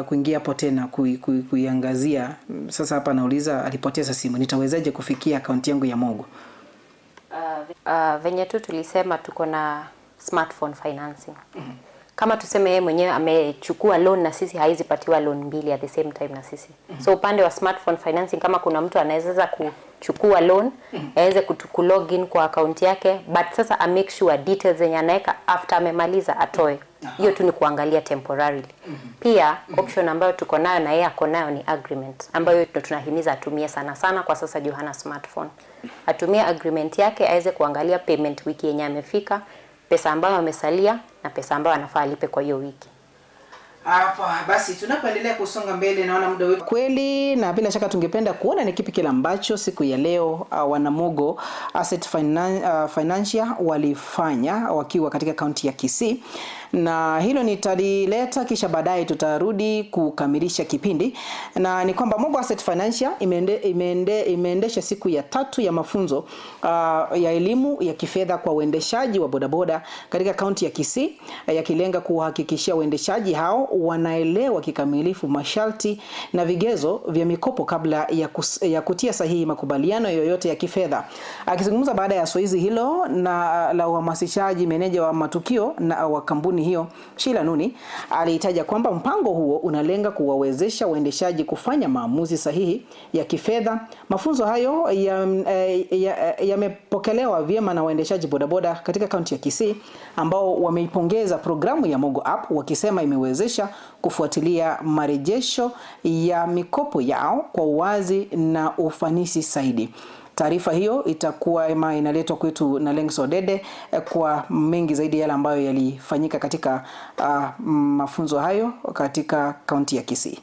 kuingia hapo tena kuiangazia. Sasa hapa nauliza, alipoteza simu, nitawezaje kufikia akaunti yangu ya Mogo? Venye tu tulisema tuko na smartphone financing. Kama tuseme yeye mwenyewe amechukua loan na sisi, haizi patiwa loan mbili at the same time na sisi. So upande wa smartphone financing, kama kuna mtu anaweza kuchukua loan, aweze kulogin kwa account yake, but sasa a make sure details zenye anaweka after amemaliza atoe. Hiyo tu ni kuangalia temporarily. Pia option ambayo tuko nayo na yeye ako nayo ni agreement, ambayo tunahimiza atumie sana sana kwa sasa juu hana smartphone. Atumie agreement yake aweze kuangalia payment wiki yenye amefika, pesa ambayo amesalia na pesa ambayo anafaa alipe kwa hiyo wiki. Hapa basi tunapoendelea kusonga mbele, naona muda wetu kweli, na bila shaka tungependa kuona ni kipi kile ambacho siku ya leo wanamogo Asset Financial walifanya wakiwa katika kaunti ya Kisii, na hilo nitalileta kisha baadaye tutarudi kukamilisha kipindi. Na ni kwamba Mogo Asset Financial imeendesha siku ya tatu ya mafunzo ya elimu ya kifedha kwa uendeshaji wa bodaboda katika kaunti ya Kisii, yakilenga kuhakikishia uendeshaji hao wanaelewa kikamilifu masharti na vigezo vya mikopo kabla ya kutia sahihi makubaliano yoyote ya kifedha. Akizungumza baada ya zoezi hilo na la uhamasishaji, meneja wa matukio na wa kampuni kampuni hiyo Sheila Nuni aliitaja kwamba mpango huo unalenga kuwawezesha waendeshaji kufanya maamuzi sahihi ya kifedha. Mafunzo hayo yamepokelewa vyema na waendeshaji bodaboda katika kaunti ya Kisii ambao wameipongeza programu ya Mogo App wakisema imewezesha kufuatilia marejesho ya mikopo yao kwa uwazi na ufanisi zaidi. Taarifa hiyo itakuwa inaletwa kwetu na Lengso Dede kwa mengi zaidi yale ambayo yalifanyika katika mafunzo hayo katika kaunti ya Kisii.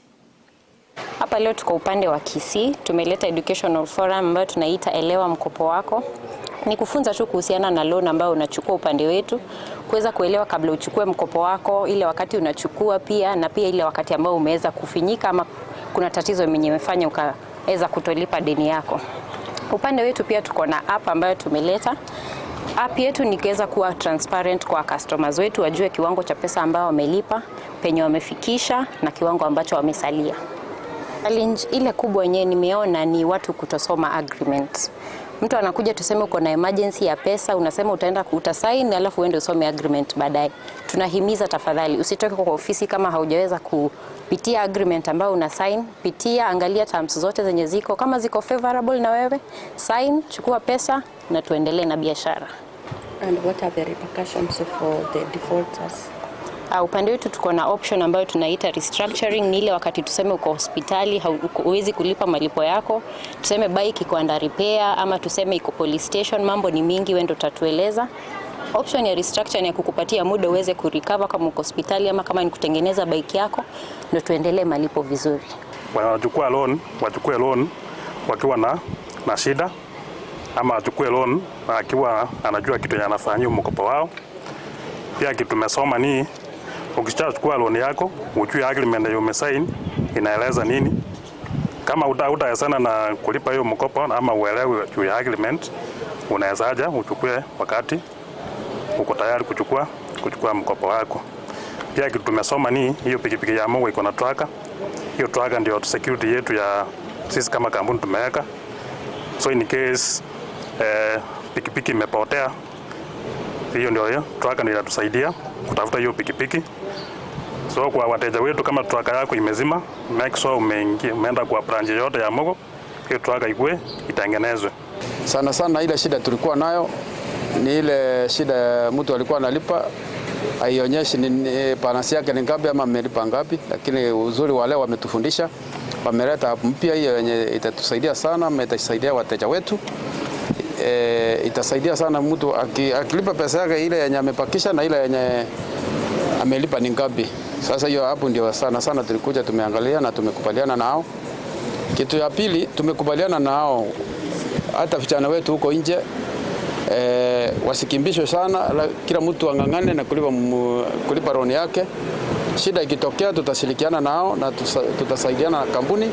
Hapa leo tuko upande wa Kisii, tumeleta educational forum ambayo tunaita Elewa Mkopo Wako. Ni kufunza tu kuhusiana na loan ambayo unachukua upande wetu, kuweza kuelewa kabla uchukue mkopo wako, ile wakati unachukua pia na pia ile wakati ambao umeweza kufinyika ama kuna tatizo yenye imefanya ukaweza kutolipa deni yako. Upande wetu pia tuko na app ambayo tumeleta. App yetu ni kuweza kuwa transparent kwa customers wetu, wajue kiwango cha pesa ambayo wamelipa, penye wamefikisha na kiwango ambacho wamesalia. Challenge ile kubwa yenyewe nimeona ni watu kutosoma agreement. Mtu anakuja, tuseme uko na emergency ya pesa, unasema utaenda utasign alafu uende usome agreement baadaye. Tunahimiza tafadhali usitoke kwa ofisi kama haujaweza kupitia agreement ambayo una sign. Pitia, angalia terms zote zenye ziko, kama ziko favorable na wewe sign, chukua pesa na tuendelee na biashara. And what are the repercussions for the defaulters? Upande wetu tuko na option ambayo tunaita restructuring. Ni ile wakati tuseme uko hospitali, huwezi kulipa malipo yako, tuseme bike iko under repair ama tuseme iko police station, mambo ni mingi, wewe ndio utatueleza. Option ya restructure ni ya kukupatia muda uweze kurecover kama uko hospitali ama kama ni kutengeneza bike yako, ndio tuendelee malipo vizuri. Wanachukua loan, wachukue loan wakiwa na shida, ama achukue loan akiwa anajua kitu anafanyia mkopo wao. Pia kitu tumesoma ni ukishachukua loan yako, ujue agreement hiyo umesign inaeleza nini. Kama hutawezana na kulipa hiyo mkopo ama uelewe juu ya agreement, unaweza aja uchukue wakati uko tayari kuchukua mkopo wako. Pia kitu tumesoma ni hiyo pikipiki ya Mogo iko na tracker. Hiyo tracker ndio security yetu ya sisi kama kampuni tumeweka. So in case pikipiki imepotea, hiyo ndio hiyo tracker ndio inatusaidia kutafuta hiyo pikipiki. So kwa wateja wetu, kama tracker yako imezima, make sure umeenda kwa branch yote ya Mogo, hiyo tracker ikue itengenezwe. Sana sana ile shida tulikuwa nayo ni ile shida mtu alikuwa analipa haionyeshi ni balance yake ni ngapi ama amelipa ngapi, lakini uzuri wale wametufundisha, wameleta mpya hiyo yenye itatusaidia sana, itasaidia wateja wetu. Itasaidia sana mtu akilipa pesa yake ile yenye amepakisha na ile yenye amelipa ni ngapi. Sasa hiyo hapo ndio sana sana tulikuja tumeangalia na tumekubaliana nao. Kitu ya pili tumekubaliana nao hata vijana wetu huko nje wasikimbishwe sana, kila mtu angangane na kulipa loan yake. Shida ikitokea tutashirikiana nao na tutasaidiana na kampuni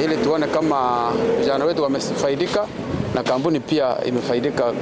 ili tuone kama vijana wetu wamefaidika na kampuni pia imefaidika.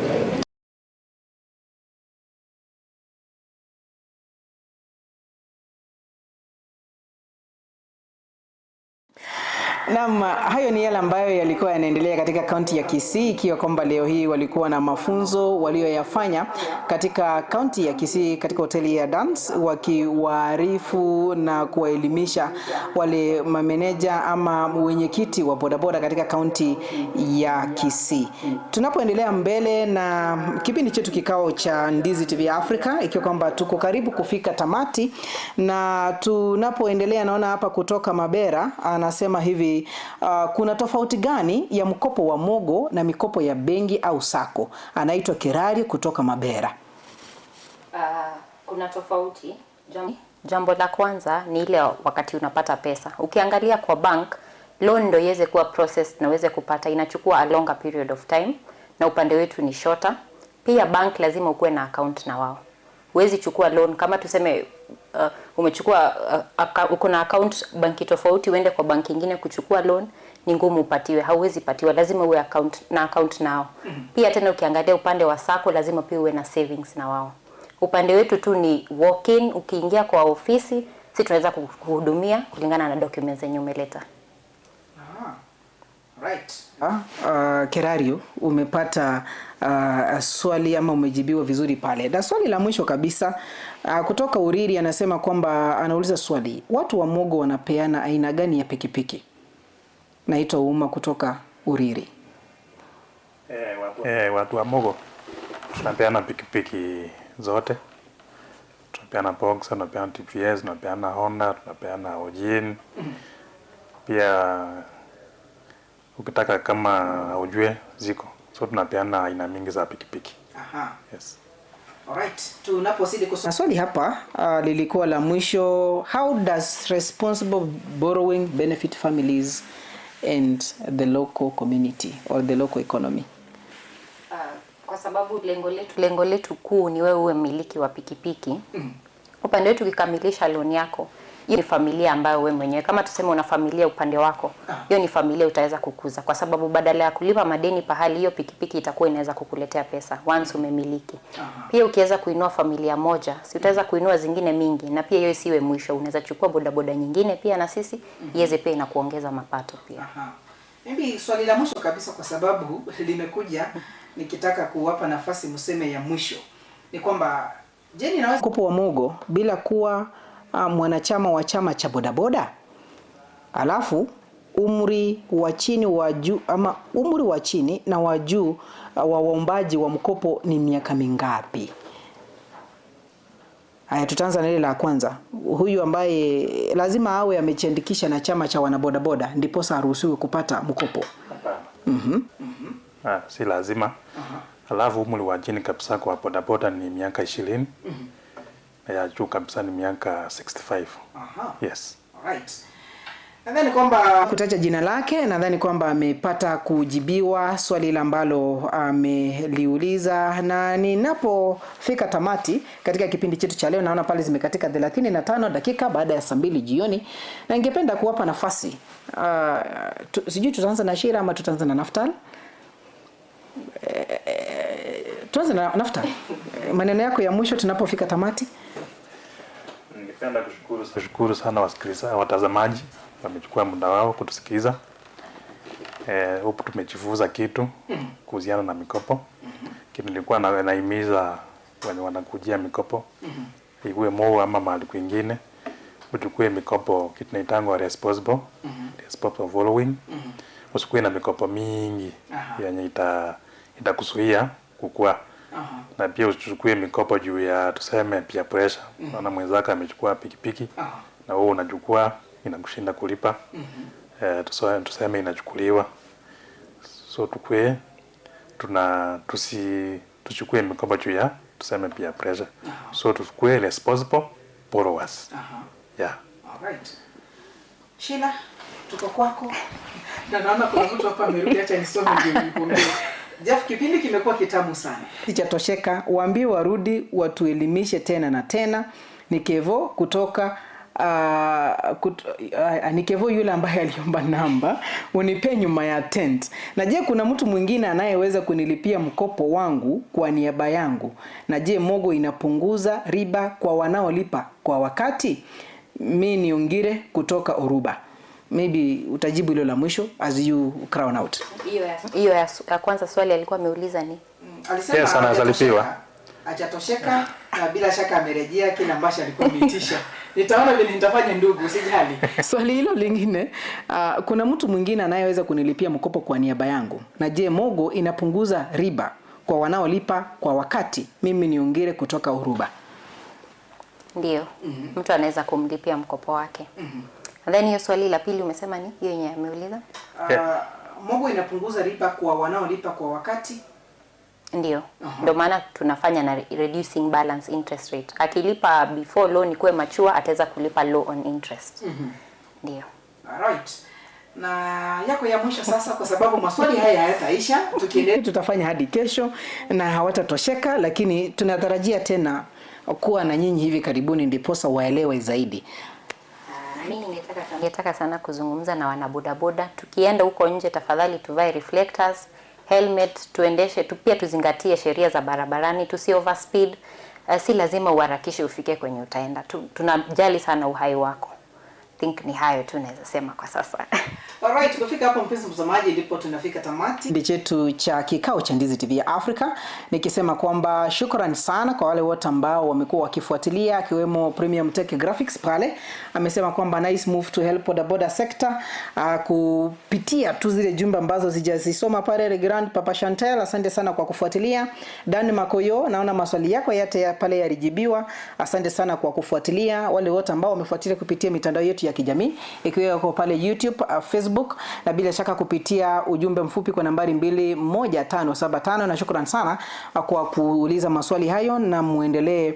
Naam, hayo ni yale ambayo yalikuwa yanaendelea katika kaunti ya Kisii, ikiwa kwamba leo hii walikuwa na mafunzo walioyafanya katika kaunti ya Kisii katika hoteli ya Dance, wakiwaarifu na kuwaelimisha wale mameneja ama wenyekiti wa bodaboda katika kaunti ya Kisii. Tunapoendelea mbele na kipindi chetu kikao cha Ndizi TV Africa, ikiwa kwamba tuko karibu kufika tamati, na tunapoendelea naona hapa kutoka Mabera anasema hivi: kuna tofauti gani ya mkopo wa Mogo na mikopo ya benki au sako? Anaitwa Kirari kutoka Mabera. Kuna tofauti. Jambo la kwanza ni ile wakati unapata pesa. Ukiangalia kwa bank, loan ndio iweze kuwa process na uweze kupata, inachukua a longer period of time, na upande wetu ni shorter. Pia bank lazima ukuwe na account na wao. Huwezi chukua loan kama tuseme umechukua uko na account banki tofauti, uende kwa banki nyingine kuchukua loan, ni ngumu upatiwe, hauwezi patiwa, lazima uwe account nao. Pia tena ukiangalia upande wa sako lazima pia uwe na savings na wao. Upande wetu tu ni walk in, ukiingia kwa ofisi si tunaweza kukuhudumia kulingana na documents zenye umeleta. Right. Kerario, umepata swali ama umejibiwa vizuri pale. Na swali la mwisho kabisa kutoka Uriri anasema kwamba anauliza swali, watu wa Mogo wanapeana aina gani ya pikipiki? Naitwa Uma kutoka Uriri. Watu wa Mogo tunapeana pikipiki zote. Tunapeana Boxer, tunapeana TVS, tunapeana Honda, tunapeana Ojin. Pia ukitaka kama ujue ziko. So tunapeana aina mingi za pikipiki. Aha. Yes. Alright. Tunapozidi kusoma swali hapa lilikuwa la mwisho, how does responsible borrowing benefit families and the local community or the local economy? Kwa sababu lengo letu kuu ni wewe uwe mmiliki wa pikipiki. Upande wetu ukikamilisha loan yako, hiyo ni familia ambayo wewe mwenyewe, kama tuseme una familia upande wako, hiyo ni familia utaweza kukuza, kwa sababu badala ya kulipa madeni pahali, hiyo pikipiki itakuwa inaweza kukuletea pesa once umemiliki. Pia ukiweza kuinua familia moja, si utaweza kuinua zingine mingi, na pia hiyo isiwe mwisho, unaweza chukua bodaboda nyingine pia na sisi iweze pia inakuongeza mapato pia. Maybe swali la mwisho kabisa, kwa sababu limekuja nikitaka kuwapa nafasi mseme ya mwisho, ni kwamba je, ninaweza mkopo wa Mogo bila kuwa mwanachama wa chama cha bodaboda? Alafu umri wa chini wa juu ama umri wa chini na wa juu wa waombaji wa mkopo ni miaka mingapi? Haya, tutaanza na ile la kwanza. Huyu ambaye lazima awe amejiandikisha na chama cha wanabodaboda ndiposa aruhusiwe kupata mkopo. Hapana. Si lazima. Alafu umri wa chini kabisa kwa bodaboda ni miaka 20. Na ya juu kabisa ni miaka 65. Yes. Alright. Nadhani kwamba kutaja jina lake, nadhani kwamba amepata kujibiwa swali ile ambalo ameliuliza. Na ninapofika tamati katika kipindi chetu cha leo, naona pale zimekatika 35 dakika baada ya saa 2 jioni, na ningependa kuwapa nafasi sijui tutaanza na Shira ama tutaanza na Naftal. Tuanze na Naftal. Maneno yako ya mwisho tunapofika tamati. Ningependa kushukuru sana wasikilizaji, watazamaji wamechukua muda wao kutusikiza. Huku tumejifunza kitu kuhusiana na mikopo. Kitu nilikuwa nahimiza wenye wanakujia mikopo, iwe Mogo ama mahali kwingine, uchukue mikopo kitu inaitangwa responsible borrowing. Usikuwe na mikopo mingi yenye itakuzuia kukua. Na pia usichukue mikopo juu ya tuseme pia pressure. Unaona mwenzako amechukua pikipiki na wewe unachukua, inakushinda kulipa. Tuseme inachukuliwa. So tukue tuchukue mikopo juu ya tuseme pia pressure. So tukue responsible borrowers. Yeah. All right. Sheila, tuko kwako. Na naona kuna mtu hapa amerudi, acha nisome ndio nikwambie. Jeff, kipindi kimekuwa kitamu sana. Sichatosheka, waambie warudi watuelimishe tena na tena. Ni Kevo kutoka ni Kevo yule ambaye aliomba namba unipe nyuma ya tent. Na je, kuna mtu mwingine anayeweza kunilipia mkopo wangu kwa niaba yangu? Na je, Mogo inapunguza riba kwa wanaolipa kwa wakati? Mimi ni Ongire kutoka Oruba. Maybe utajibu hilo la mwisho as you crown out. Hiyo ya kwanza swali alikuwa ameuliza ni alisema yes, anazalipiwa. Hajatosheka na bila shaka amerejea kile ambacho alikuwa ameitisha. Nitaona vile nitafanya ndugu, usijali. Swali hilo lingine, kuna mtu mwingine anayeweza kunilipia mkopo kwa niaba yangu? Na je, Mogo inapunguza riba kwa wanaolipa kwa wakati? Mimi ni Ongire kutoka Uruba. Ndio. Mtu anaweza kumlipia mkopo wake. And then hiyo swali la pili umesema ni hiyo yenye ameuliza? Mogo inapunguza riba kwa wanaolipa kwa wakati? Ndio. Ndio maana tunafanya na reducing balance interest rate. Akilipa before loan ikuwe mature, ataweza kulipa low on interest. Ndio. Alright. Na yako ya mwisho sasa, kwa sababu maswali haya hayataisha, tukiendelea tutafanya hadi kesho na hawatatosheka, lakini tunatarajia tena kuwa na nyinyi hivi karibuni ndiposa waelewe zaidi. Mimi ningetaka sana kuzungumza na wanabodaboda. Tukienda huko nje, tafadhali tuvae reflectors, helmet, tuendeshe tu, pia tuzingatie sheria za barabarani, tusi overspeed. Si lazima uharakishe ufike kwenye utaenda. Tunajali sana uhai wako. Think ni hayo tu naweza sema kwa sasa. Alright, kufika hapo mpenzi mtazamaji, ndipo tunafika tamati kipindi chetu cha kikao cha Ndizi TV ya Afrika, nikisema kwamba shukrani sana kwa wale wote ambao wamekuwa wakifuatilia, akiwemo Premium Tech Graphics pale amesema kwamba nice move to help the border sector, kupitia tu zile jumbe ambazo sijazisoma pale. Grand Papa Chantel, asante sana kwa kufuatilia. Dan Makoyo, naona maswali yako yote ya pale yalijibiwa, asante sana kwa kufuatilia. Wale wote ambao wamefuatilia kupitia mitandao yetu ya kijamii ikiwa pale YouTube, Facebook na bila shaka kupitia ujumbe mfupi kwa nambari 21575, na shukrani sana kwa kuuliza maswali hayo na muendelee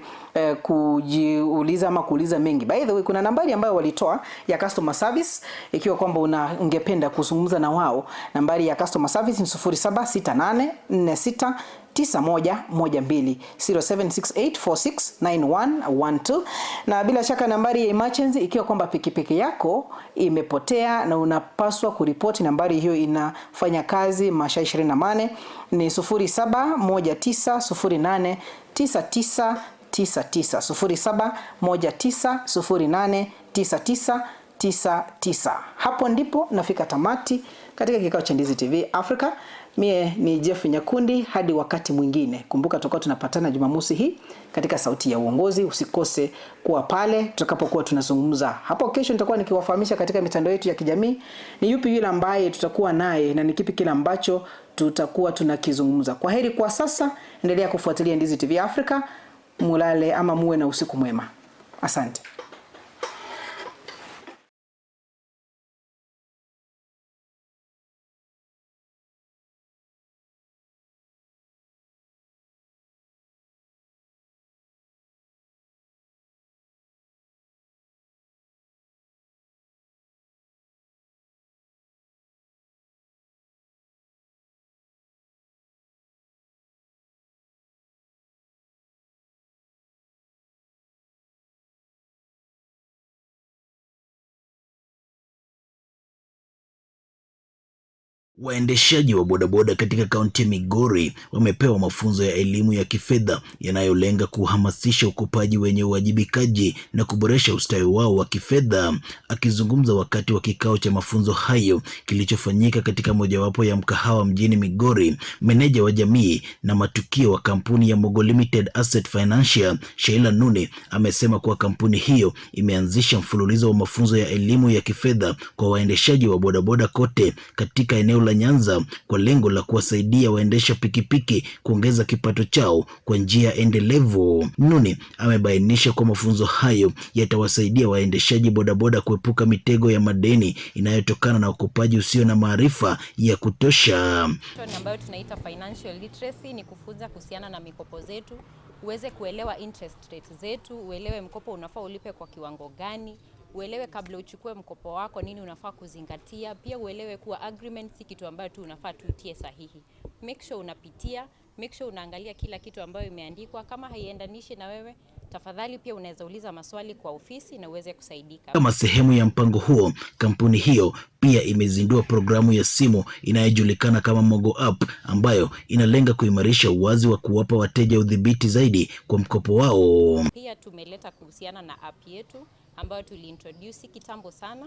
kujiuliza ama kuuliza mengi. By the way, kuna nambari ambayo walitoa ya customer service ikiwa kwamba ungependa kuzungumza na wao. Nambari ya customer service ni 076846 9112 0768469112, na bila shaka nambari ya emergency ikiwa kwamba pikipiki yako imepotea na unapaswa kuripoti, nambari hiyo inafanya kazi masaa 24 ni 0719089999 0719089999. Hapo ndipo nafika tamati katika kikao cha Ndizi TV Africa. Mie ni Jeff Nyakundi, hadi wakati mwingine. Kumbuka tutakuwa tunapatana Jumamosi hii katika Sauti ya Uongozi. Usikose kuwa pale tutakapokuwa tunazungumza. Hapo kesho nitakuwa nikiwafahamisha katika mitandao yetu ya kijamii ni yupi yule ambaye tutakuwa naye na ni kipi kile ambacho tutakuwa tunakizungumza. Kwa heri kwa sasa, endelea kufuatilia Ndizi TV Africa. Mulale ama muwe na usiku mwema. Asante. Waendeshaji wa bodaboda katika kaunti ya Migori wamepewa mafunzo ya elimu ya kifedha yanayolenga kuhamasisha ukopaji wenye uwajibikaji na kuboresha ustawi wao wa kifedha. Akizungumza wakati wa kikao cha mafunzo hayo kilichofanyika katika mojawapo ya mkahawa mjini Migori, meneja wa jamii na matukio wa kampuni ya Mogo Limited Asset Financial, Sheila Nune, amesema kuwa kampuni hiyo imeanzisha mfululizo wa mafunzo ya elimu ya kifedha kwa waendeshaji wa bodaboda kote katika eneo la Nyanza kwa lengo la kuwasaidia waendesha pikipiki kuongeza kipato chao kwa njia endelevu. Nuni amebainisha kwa mafunzo hayo yatawasaidia waendeshaji bodaboda kuepuka mitego ya madeni inayotokana na ukopaji usio na maarifa ya kutosha. Ambayo tunaita financial literacy ni kufunza kuhusiana na mikopo zetu, uweze kuelewa interest rate zetu, uelewe mkopo unafaa ulipe kwa kiwango gani, uelewe kabla uchukue mkopo wako nini unafaa kuzingatia, pia uelewe kuwa agreement si kitu ambayo tu unafaa tutie sahihi. Make sure unapitia, make sure unaangalia kila kitu ambayo imeandikwa. Kama haiendanishi na wewe, tafadhali pia unaweza uliza maswali kwa ofisi na uweze kusaidika. Kama sehemu ya mpango huo, kampuni hiyo pia imezindua programu ya simu inayojulikana kama Mogo App ambayo inalenga kuimarisha uwazi wa kuwapa wateja udhibiti zaidi kwa mkopo wao. Pia tumeleta kuhusiana na app yetu ambayo tuliintroduce kitambo sana.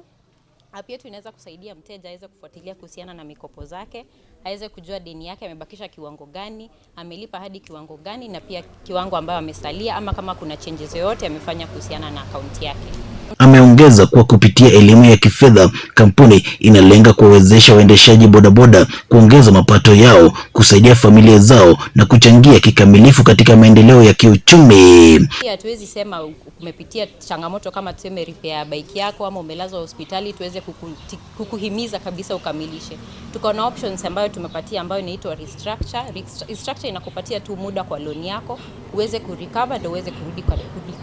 App yetu inaweza kusaidia mteja aweze kufuatilia kuhusiana na mikopo zake, aweze kujua deni yake amebakisha kiwango gani, amelipa hadi kiwango gani, na pia kiwango ambayo amesalia, ama kama kuna changes yoyote amefanya kuhusiana na akaunti yake. Ameongeza kuwa kupitia elimu ya kifedha, kampuni inalenga kuwawezesha waendeshaji bodaboda kuongeza mapato yao, kusaidia familia zao na kuchangia kikamilifu katika maendeleo ya kiuchumi. Pia hatuwezi sema umepitia changamoto kama tuseme repair bike yako ama umelazwa hospitali tuweze kukuhimiza kabisa ukamilishe. Tuko na options ambayo tumepatia ambayo inaitwa restructure. Restructure inakupatia tu muda kwa loan yako uweze kurecover ndio uweze kurudi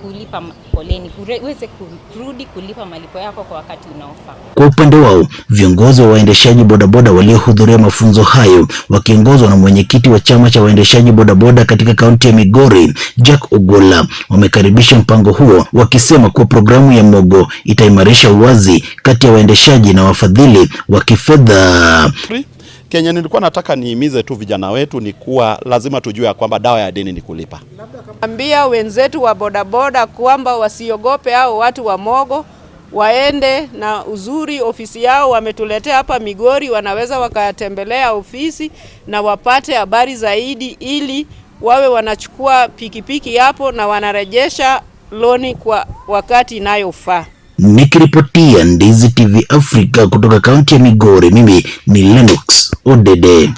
kulipa poleni, uweze kurudi kulipa malipo yako kwa wakati unaofaa. Kwa upande wao, viongozi wa waendeshaji bodaboda waliohudhuria mafunzo hayo wakiongozwa na mwenyekiti wa chama cha waendeshaji bodaboda katika kaunti ya Migori, Jack Ogola, wamekaribisha mpango huo wakisema kuwa programu ya Mogo itaimarisha uwazi kati ya waendeshaji na wafadhili wa kifedha. Kenya nilikuwa nataka nihimize tu vijana wetu ni kuwa lazima tujue ya kwamba dawa ya deni ni kulipa. Ambia wenzetu wa bodaboda kwamba wasiogope hao watu wa Mogo, Waende na uzuri ofisi yao wametuletea hapa Migori, wanaweza wakatembelea ofisi na wapate habari zaidi, ili wawe wanachukua pikipiki hapo na wanarejesha loni kwa wakati inayofaa. Nikiripotia Ndizi TV Africa kutoka kaunti ya Migori, mimi ni Lennox Odede.